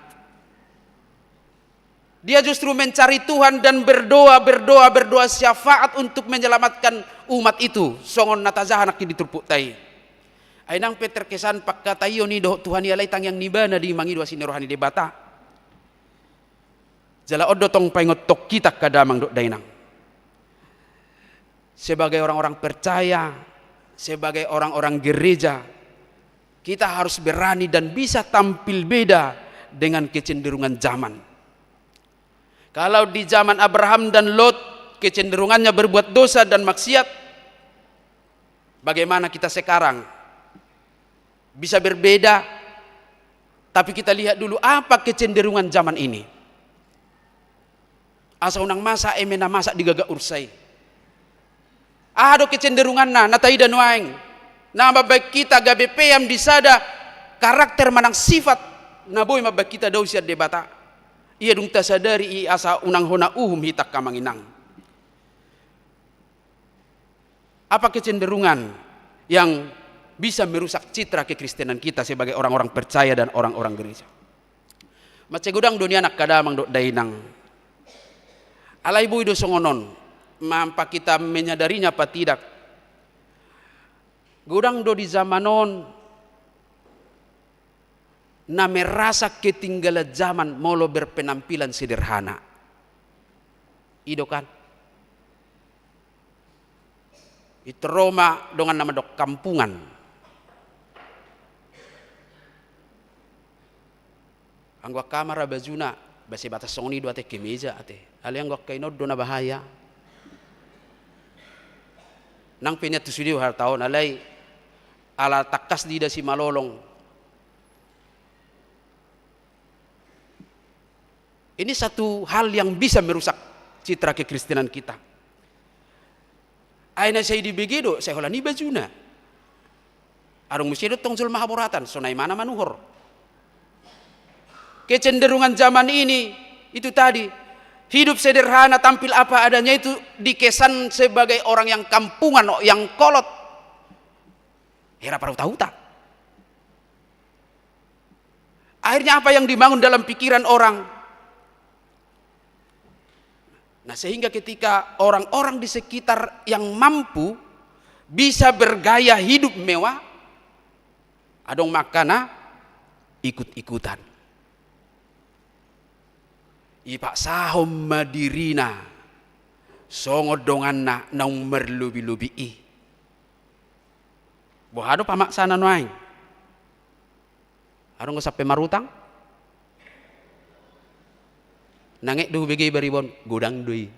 Dia justru mencari Tuhan dan berdoa, berdoa, berdoa syafaat untuk menyelamatkan umat itu. Songon na tajaha nangkin di turpukta i. Ai nang pe terkesan pangkataion i dohot Tuhan i, alai tangiang ni ibana di mangido asi ni roha ni Debata. Jala on do tong paingothon hita angka damang dohot dainang. Sebagai orang-orang percaya, sebagai orang-orang gereja, kita harus berani dan bisa tampil beda dengan kecenderungan zaman. Kalau di zaman Abraham dan Lot kecenderungannya berbuat dosa dan maksiat, bagaimana kita sekarang? Bisa berbeda, tapi kita lihat dulu apa kecenderungan zaman ini. Asa unang masa eme na masak digagak ursa i. Aha do kecenderunganna na taida nuaeng? Na mambahen hita gabe pean di sada karakter manang sifat na boi mambahen hita dao sian Debata. Ia dung tasadari i asa unang hona uhum hita, angka amang inang. Apa kecenderungan yang bisa merusak citra kekristenan kita sebagai orang-orang percaya dan orang-orang gereja? Mansai godang do nian, angka damang dohot dainang. Alai boi do songon on, mampa kita menyadarinya apa tidak. Godang do di zaman on na merasa ketinggalan zaman molo berpenampilan sederhana. I do kan? Intor ro ma dongan na mandok kampungan. Anggo angka amang ra bajuna, ba sebatas songon i do ate, kemeja ate. Alai anggo angka inang do na bahaya. Nang pe nian tu sude huhataon, alai ala tangkas diida simalolong. Ini satu hal yang bisa merusak citra kekristenan kita. Ai na sai dibege do, sai holan i bajuna. Adong muse do tong jolma haboratan, sonai ma na manuhor. Kecenderungan zaman ini, itu tadi, hidup sederhana, tampil apa adanya itu dikesan sebagai orang yang kampungan, yang kolot. Hera parhuta-huta. Akhirnya apa yang dibangun dalam pikiran orang? Nah, sehingga ketika orang-orang di sekitar yang mampu bisa bergaya hidup mewah, adong ma angka na ikut-ikutan. Ipaksahon ma dirina songon donganna naung marlobi-lobi i. Boha do pamaksana nuaeng? Adong do sampe marutang? Nang aek do hubege i bariba on, godang do i.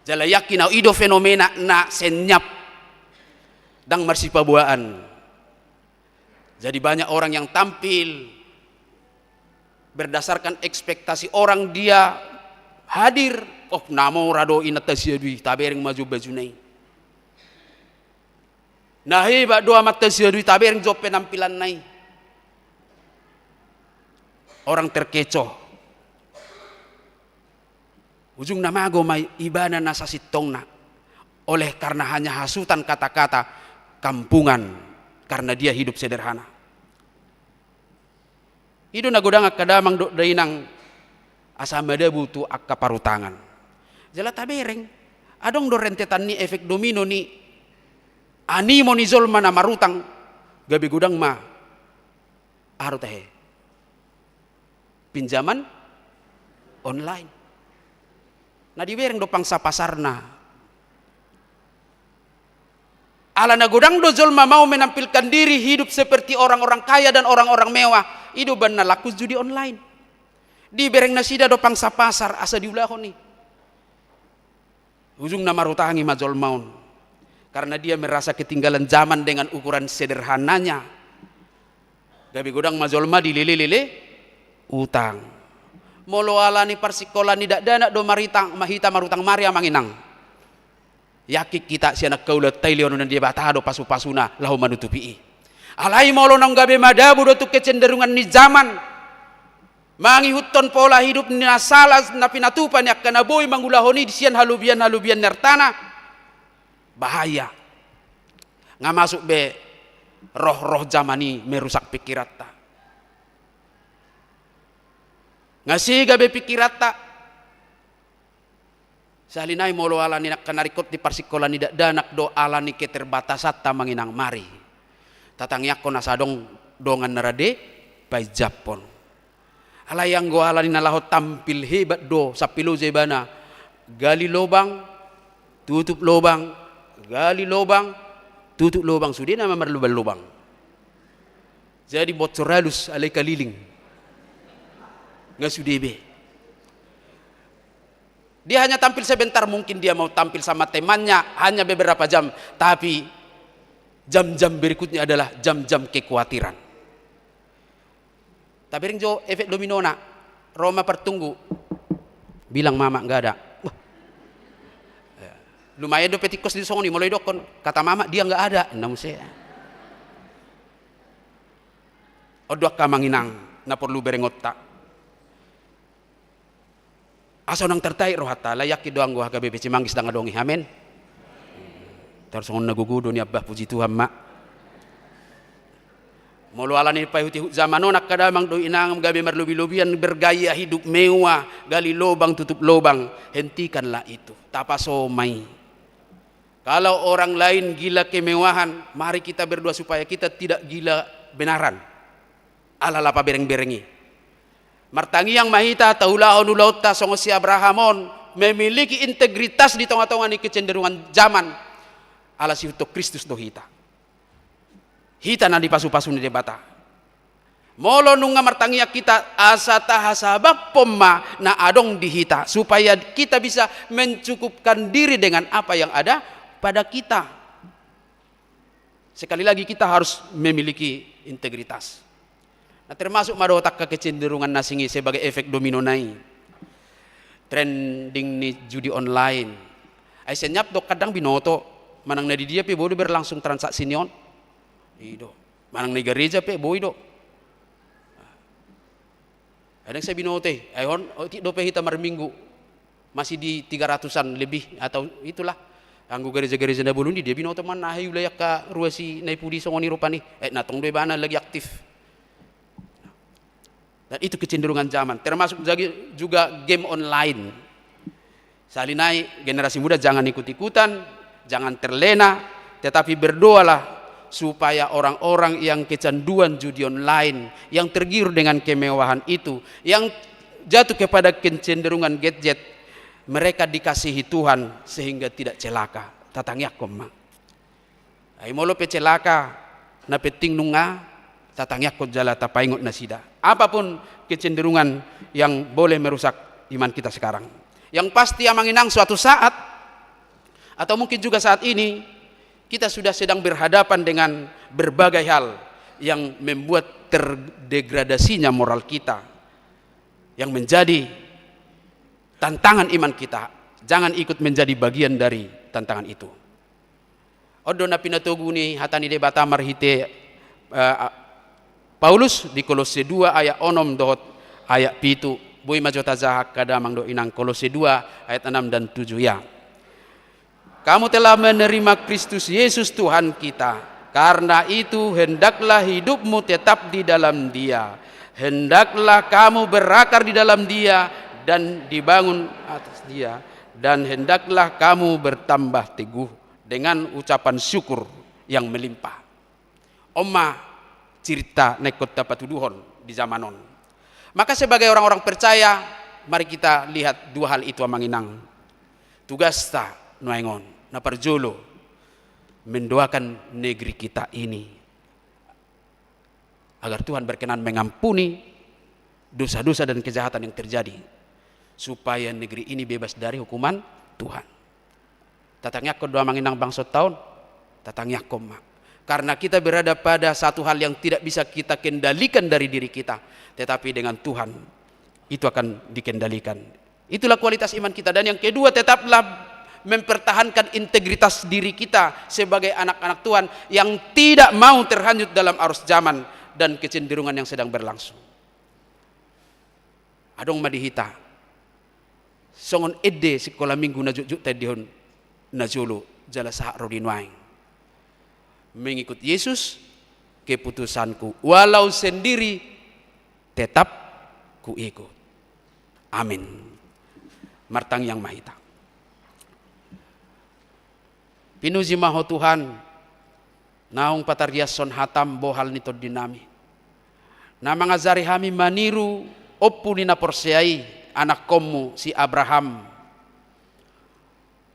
Jala yakin au, i do fenomena na senyap, ndang marsipaboaan. Jadi banyak orang yang tampil berdasarkan ekspektasi orang, dia hadir, oh, na mora do inanta si Adu i, tabereng ma jo bajuna i. Na hebat do amanta si Adu i, tabereng jo penampilanna i. Orang terkecoh. Ujungna mago ma ibana na sasintongna, oleh karena hanya hasutan kata-kata kampungan, karena dia hidup sederhana. I do na godang angka damang dohot dainang, asa madabu tu angka parutangan. Jala tabereng, adong do rentetan ni efek domino ni animo ni jolma na marutang, gabe godang ma, aha do tahe, pinjaman online. Na dibereng do pangsa pasarna. Ala na godang do jolma mau menampilkan diri hidup seperti orang-orang kaya dan orang-orang mewah. I do umbahen na laku judi online. Dibereng nasida do pangsa pasar asa diulahon i. Ujungna marutangi ma jolma on. Karena dia merasa ketinggalan zaman dengan ukuran sederhananya. Gabe godang ma jolma dilele-lele utang. Molo ala ni parsikolaan ni dakdanak do marutang, ma hita marutang, mari amang inang. Yakin hita sian angka ulaonta i lehonon ni Debata do pasu-pasuna laho manutupi i. Alai molo naung gabe madabu do tu kecenderungan ni zaman, mangihuthon pola hidup na sala na pinatupa ni angka na boi mangulahon i sian halobian-halobian ni artana, bahaya. Nga masuk be roh-roh zaman i merusak pikiranta. Nga sega be pikiranta. Sahali nai molo ala ni angka na ringkot di parsikolaan ni dakdanak do ala ni keterbatasanta, amang inang, mari tatangiangkon asa adong dongan na rade painjapon. Alai anggo ala ni na laho tampil hebat do, sampe loja ibana, gali lobang, tutup lobang, gali lobang, tutup lobang, sude nama marlobang-lobang. Jadi bocor alus alai kaliling. Nga sude be. Dia hanya tampil sebentar, mungkin dia mau tampil sama temannya hanya beberapa jam, tapi jam-jam berikutnya adalah jam-jam kekuatiran. Tabereng jo efek dominona, ro ma partunggu. Bilang mama nggak ada. Wah. Ya. Lumayan dope tingkos di songon i molo idokkon kata mama dia nggak ada, na muse. On do angka amang inang na porlu berengonta. Asa unang tartait rohanta, alai yakin do anggo H K B P Cimanggis ndang adong i, amen. Tarsongon na gogo do nian bah, puji Tuhan ma. Molo ala ni paihut-ihut zaman on angka damang dohot inang gabe marlobi-lobian, bergaya hidup mewah, gali lobang tutup lobang, hentikanlah itu. Tapaso ma i. Kalau orang lain gila kemewahan, mari kita berdoa supaya kita tidak gila benaran. Ala laho pabereng-bereng i. Martangiang ma hita taulahon ulaonta songon si Abraham on, memiliki integritas di tonga-tonga ni kecenderungan zaman. Ala siihuthon Kristus do hita. Hita na dipasu-pasu ni Debata. Molo nunga martangiang hita, asa tahasabaphon ma na adong di hita, supaya kita bisa mencukupkan diri dengan apa yang ada pada kita. Sekali lagi, kita harus memiliki integritas. Nah, termasuk ma dohot angka kecenderungan na asing i sebagai efek dominona i. Trending ni judi online. Ai senyap do kadang binoto, manang na di dia pe boi do berlangsung transaksi ni on. I do. Manang na i gareja pe boi do. Kadang sai binoto i, ai on, otik dope hita marminggu. Masih di tiga ratusan lebih atau itulah. Anggo gareja-gareja na bolon i dia binoto ma na hahiulai angka ruas i na i pudi songon i rupani. Eh, na tong do ibana lagi aktif. Dan itu kecenderungan zaman, termasuk jagi-, juga game online. Sahali nai generasi muda jangan ikut-ikutan, jangan terlena, tetapi berdoalah supaya orang-orang yang kecanduan judi online, yang tergiur dengan kemewahan itu, yang jatuh kepada kecenderungan gadget, mereka dikasihi Tuhan sehingga tidak celaka. Tatangiangkon ma. Ai molo pe celaka, na penting nunga tatangiangkon jala tapaingot nasida. Apapun kecenderungan yang boleh merusak iman kita sekarang. Yang pasti, amang inang, suatu saat, atau mungkin juga saat ini, kita sudah sedang berhadapan dengan berbagai hal yang membuat terdegradasinya moral kita, yang menjadi tantangan iman kita. Jangan ikut menjadi bagian dari tantangan itu. On do na pinatogu ni hata ni Debata marhite, eh, Paulus di Kolosse dua ayat onom dohot ayat pitu. Boi ma jo tajaha angka damang dohot inang, Kolosse dua ayat enam dan tujuh ya. Kamu telah menerima Kristus Yesus Tuhan kita. Karena itu, hendaklah hidupmu tetap di dalam Dia. Hendaklah kamu berakar di dalam Dia dan dibangun atas Dia. Dan hendaklah kamu bertambah teguh dengan ucapan syukur yang melimpah. On ma cirita na ingkon tapatuduhon di zaman on. Maka sebagai orang-orang percaya, mari kita lihat dua hal itu, amang inang. Tugasta nuaeng on, na parjolo, mendoakan negeri kita ini, agar Tuhan berkenan mengampuni dosa-dosa dan kejahatan yang terjadi, supaya negeri ini bebas dari hukuman Tuhan. Tatangiangkon do, Amang, inang, bangsonta on? Tatangiangkon ma. Karena kita berada pada satu hal yang tidak bisa kita kendalikan dari diri kita, tetapi dengan Tuhan itu akan dikendalikan. Itulah kualitas iman kita. Dan yang kedua, tetaplah mempertahankan integritas diri kita sebagai anak-anak Tuhan yang tidak mau terhanyut dalam arus zaman dan kecenderungan yang sedang berlangsung. Adong ma di hita songon ende sikola minggu na jotjot taendehon najolo jala sahat ro di nuaeng. Mengikut Yesus, keputusanku, walau sendiri, tetap kuikut. Amin. Martangiang ma hita. Pinuji ma Ho Tuhan, naung patariashon hataM bohal ni tondinami, na mangajari hami maniru ompu ni na porsea i, anakkonMu si Abraham,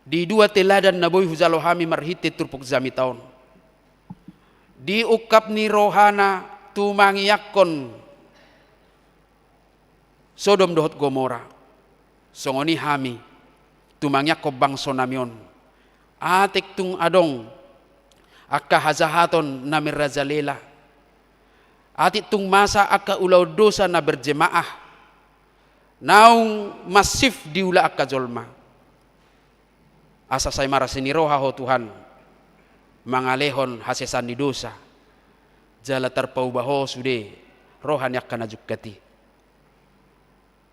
di dua teladan na boi hujalo hami marhite turpuk jamita on. Diungkap ni rohana tumangiangkon Sodom dohot Gomora. Songon i hami tumangiangkon bangsonami on. Atik tung adong angka hajahaton na merajalela, atik tung masa angka ulaon dosa na berjemaah, naung masif diula angka jolma, asa sai marasi ni roha Ho Tuhan mangalehon hasesaan ni dosa, jala tarpauba Ho sude roha ni angka na jungkat i.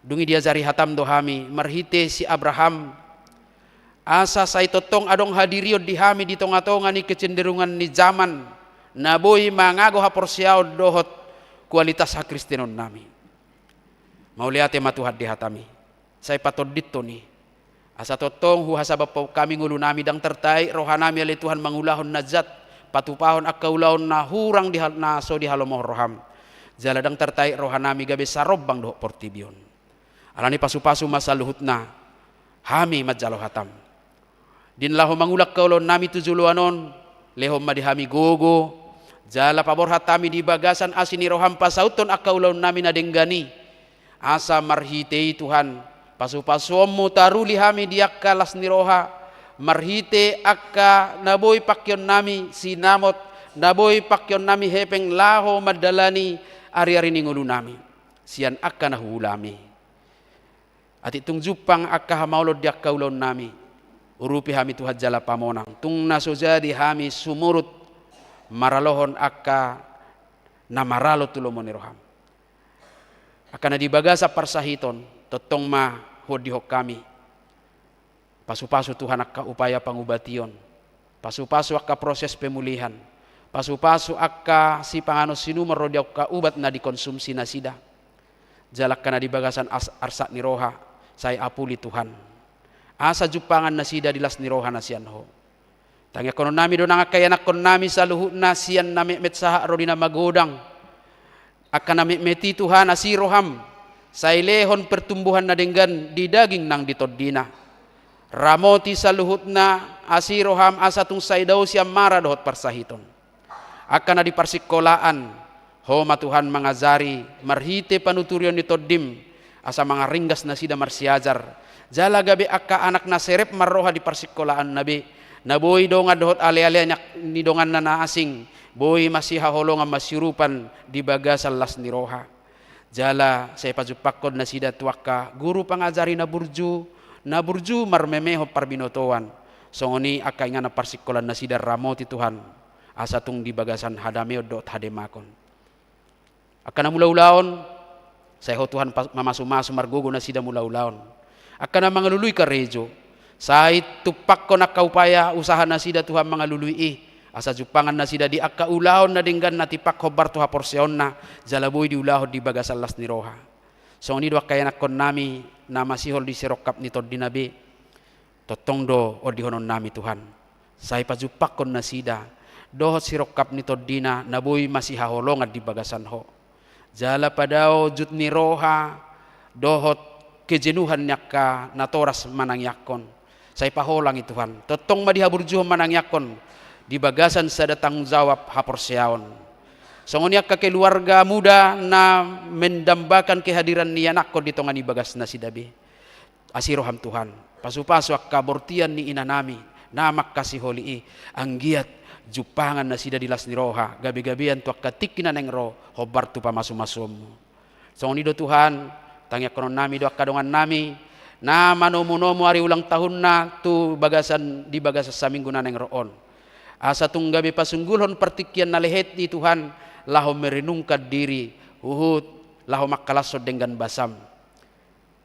Dung i diajari hataM do hami marhite si Abraham, asa sai tongtong adong hadirion di hami di tongatonga ni kecenderungan ni zaman na boi mangago haporseaon dohot kualitas hakristenonnami. Mauliate ma Tuhan di hataMi. Sai patondinhon i, asa tongtong huhasabamhon hami ngolunami, ndang tartait rohanami ale Tuhan mangulahon na jat, patupahon angka ulaon na hurang di hal-, na so dihalomohon rohaM. Jala ndang tartait rohanami gabe sarombang dohot portibi on. Alani pasupasu ma saluhutna hami manjalo hataM. Di na laho mangula angka ulaonnami tu joloan on, lehon ma di hami gogo, jala paborhat hami di bagasan asi ni rohaM pasauthon angka ulaonnami na denggan i. Asa marhite i Tuhan, pasupasuonMu taruli hami di angka las ni roha, marhite angka na boi pangkeonnami sinamot, na boi pangkeonnami hepeng laho mandalani ariari ni ngolunami sian angka na huulami. Atik tung jumpang angka hamaolon di angka ulaonnami, urupi hami Tuhan jala pamonang. Tung na so jadi hami sumurut maralohon angka na maralo tu lomo ni rohaM. Angka na di bagasan parsahiton, tongtong ma huondihon hami. Pasupasu Tuhan angka upaya pangubation. Pasupasu angka proses pemulihan. Pasupasu angka sipanganon sinumon ro di angka ubat na dikonsumsi nasida. Jala angka na di bagasan as-, arsak ni roha, sai apuli Tuhan. Asa jumpangan nasida di las ni roha na sian Ho. Tangiangkononnami do nang angka ianakkonnami saluhutna sian na metmet sahat ro di na magodang. Angka na metmet i Tuhan, asi rohaM, sai lehon pertumbuhan na denggan di daging nang di tondina. Ramoti saluhutna, asi rohaM, asa tung sai dao sian mara dohot parsahiton. Angka na di parsikolaan, Ho ma Tuhan mangajari marhite panuturion ni TondiM, asa mangaringgas nasida marsiajar. Jala gabe angka anak na serep marroha di parsikolaanna be, na boi dongan dohot aleale ni donganna na asing, boi masihaholongan masiurupan di bagasan las ni roha. Jala sai pajumpangkon nasida tu angka guru pangajari na burju, na burju marmemehon parbinotoan. Songon i angka inganan parsikolaan nasida, ramoti Tuhan, asa tung di bagasan hadameon dohot hademakon. Angka na mulaulaon, sai Ho Tuhan pa-, mamasumasu margogo nasida mulaulaon. Angka na mangalului karejo, sai tumpakkon angka upaya usaha nasida Tuhan mangalului i, asa jumpangan nasida di angka ulaon na denggan na tipak hombar tu haporseaonna, jala boi diulahon di bagasan las ni roha. Songon i do angka ianakkonnami na masihol di sirongkap ni tondina be, tongtong do ondihononnami Tuhan. Sai pajumpangkon nasida dohot sirongkap ni tondina na boi masihaholongan di bagasan Ho. Jala padao jut ni roha dohot kejenuhan ni angka natoras manangiangkon. Sai paholang i Tuhan. Tongtong ma dihaburjuhon manangiangkon di bagasan sada tanggung jawab haporseaon. Songon i angka keluarga muda na mendambakan kehadiran ni anakkon di tonga ni bagas nasida be. Asi roham Tuhan. Pasupasu angka bortian ni inanami na mangkasiholi i, anggiat jumpangan nasida di las ni roha, gabegabean tu angka tingki na naeng ro, hombar tu pamasumasuonmu. Songon i do Tuhan, tangiangkononnami do angka dongannami na manomunomu ari ulang tahunna tu bagasan, di bagasan saminggu na naeng ro on. Asa tung gabe pasunggulhon partingkian na lehet i Tuhan, laho merenungkan diri, huhut laho mangkalashon denggan basam.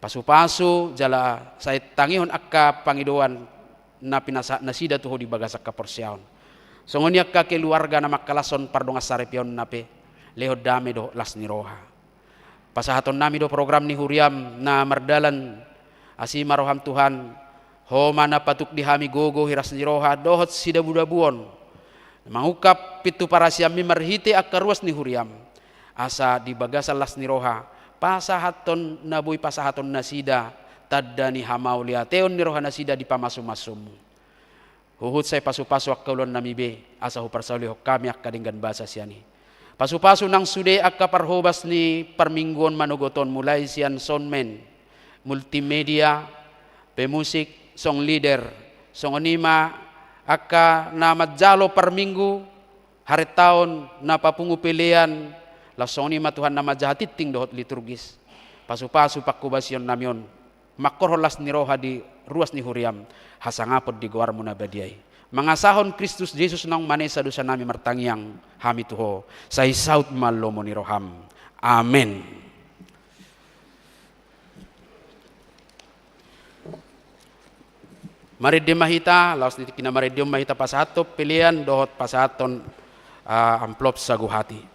Pasupasu jala sai tangihon angka pangidoan na pinasahat nasida tu Ho di bagasan haporseaon. Songon i angka keluarga na mangkalashon pardongansaripeonna pe, lehon dame dohot las ni roha. Pasahatonnami do program ni huriam na mardalan, asi ma roham Tuhan, Ho ma na patuk di hami gogo, hiras ni roha dohot sidabudabuon, mangungkap pintu parasianmi marhite angka ruas ni huriam, asa di bagasan las ni roha pasahathon na boi pasahaton nasida tanda ni hamauliateon ni roha nasida di pamasumasuonmu. Huhut sai pasupasu angka ulaonnami be, asa huparsaulihon hami angka denggan basa sian i. Pasupasu nang sude angka parhobas ni parmingguon manogot on, mulai sian soundman, multimedia, pemusik, song leader, songon i ma angka na manjalo parminggu, harentaon, na papungu pelean, laos songon i ma Tuhan na manjaha tingting dohot liturgis. Pasupasu pangkobasionnami on, mangkorhon las ni roha di ruas ni huriam, hasangapon di goarmu na badia i. Mangasahon Kristus Jesus naung manesa dosanami martangiang hami tu Ho, sai saut ma lomo ni roham. Amen. Marende ma hita, laos di tingki na marende on ma hita pasahathon pelean dohot pasahathon, ah, amplop sagu hati.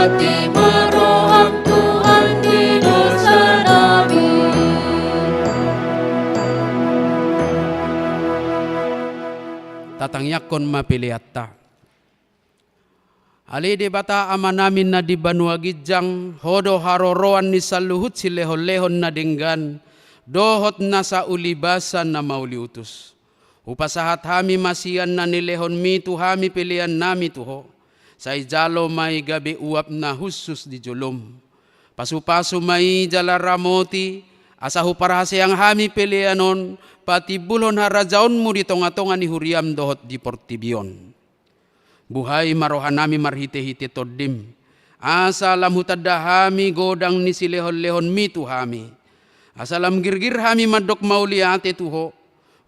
Ati ma roham Tuhan di dosa nami. Tatangiangkon ma peleanta. Ale Debata Amanami na di banua ginjang, Ho do haroroan ni saluhut silehonlehon na denggan dohot nasa ulibasa na mauliutus. Hupasahat hami ma sian na nilehonMi tu hami peleannami tu Ho. Sai jalo ma i gabe uap na hushus di joloM. Pasupasu ma i jala ramoti, asa huparhaseang hami pelean on patimbulhon harajaonMu di tongatonga ni huriaM dohot di portibi on. Buhai ma rohanami marhitehite TondiM, asa lam hutanda hami godang ni silehonlehonMi tu hami, asa lam girgir hami mandok mauliate tu Ho,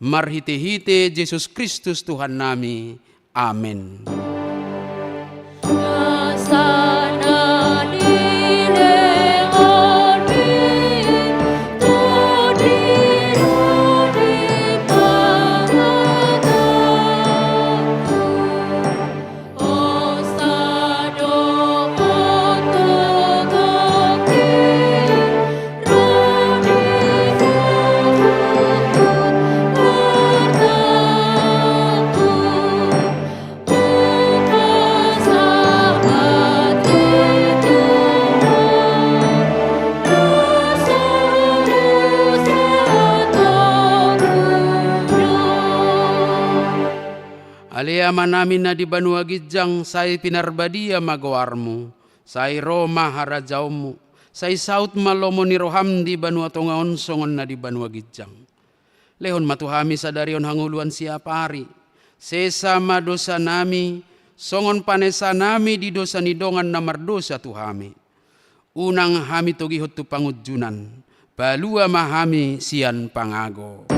marhitehite Jesus Kristus Tuhannami. Amen. Ale Amanami na di banua ginjang, sai pinarbadia ma goarMu, sai ro ma harajaonMu, sai saut ma lomo ni rohaM di banua tonga on songon na di banua ginjang. Lehon ma tu hami sadari on hangoluan siapari. Sesa ma dosanami, songon panesanami di dosa ni dongan na mardosa tu hami. Unang hami togihon tu pangunjunan, palua ma hami sian pangago.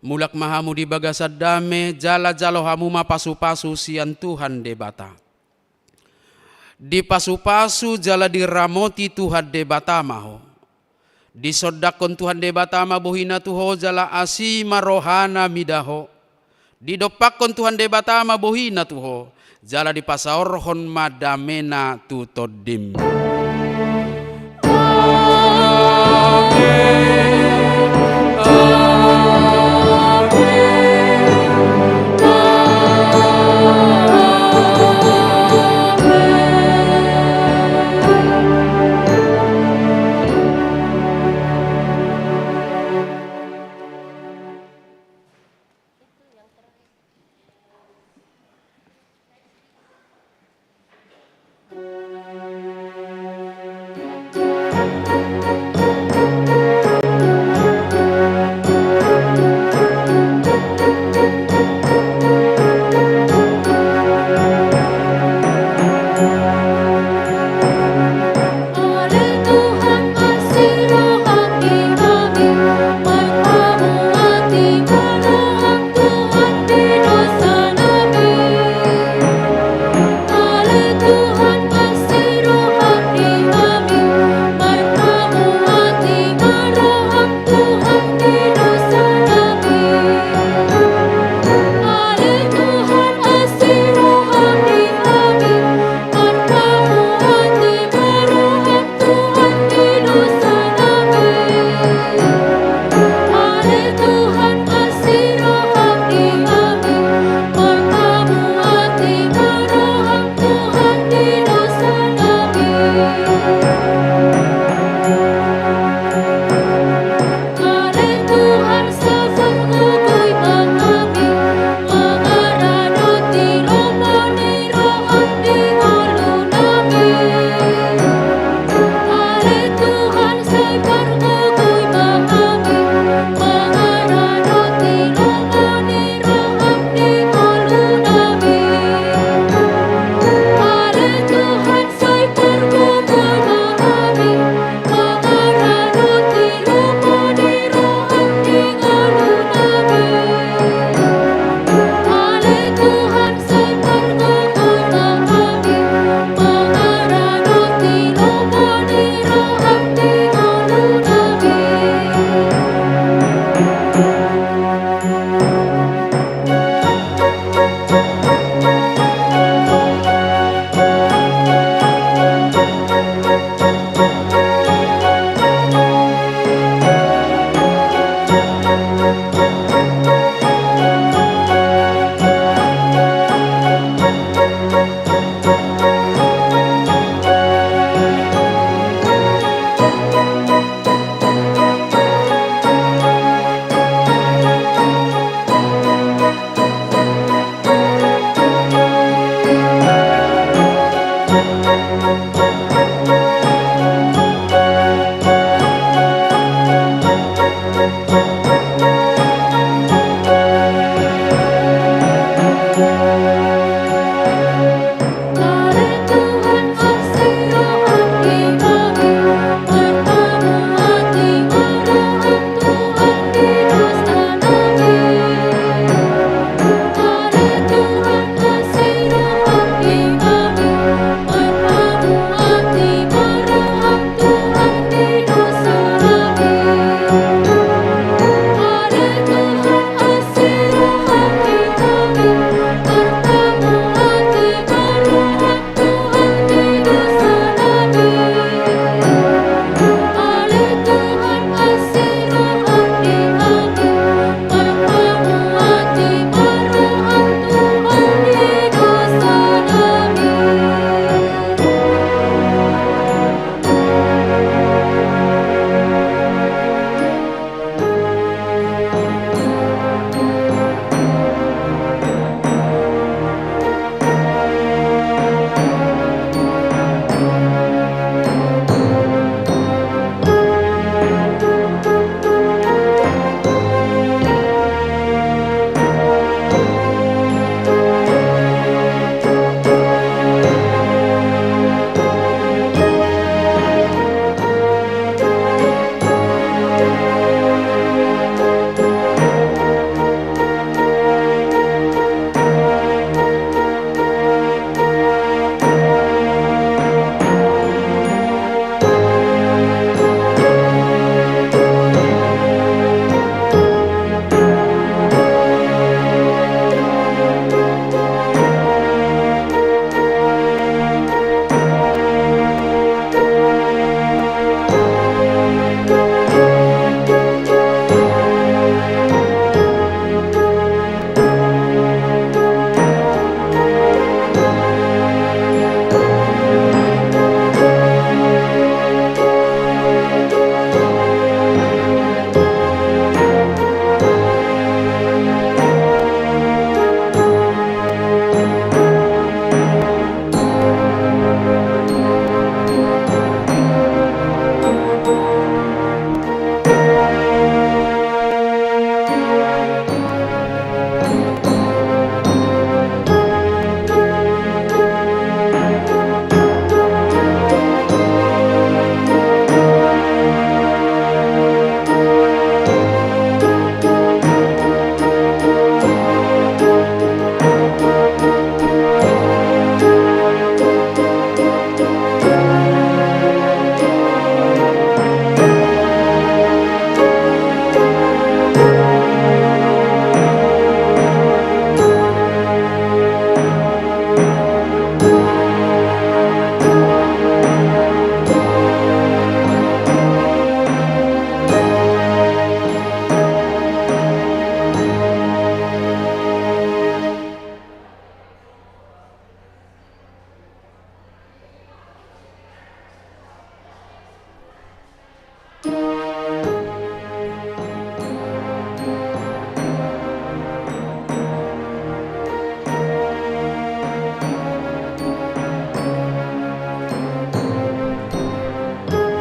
Mulak ma hamu di bagasan dame, jala jalo hamu ma pasupasu sian Tuhan Debata. Dipasupasu jala diramoti Tuhan Debata ma ho. Disondangkon Tuhan Debata ma bohiNa tu ho jala asi ma rohaNa mida ho. Didompakkon Tuhan Debata ma bohiNa tu ho, jala dipasaorhon ma dameNa tu tondim. Amen. Amen. Amen.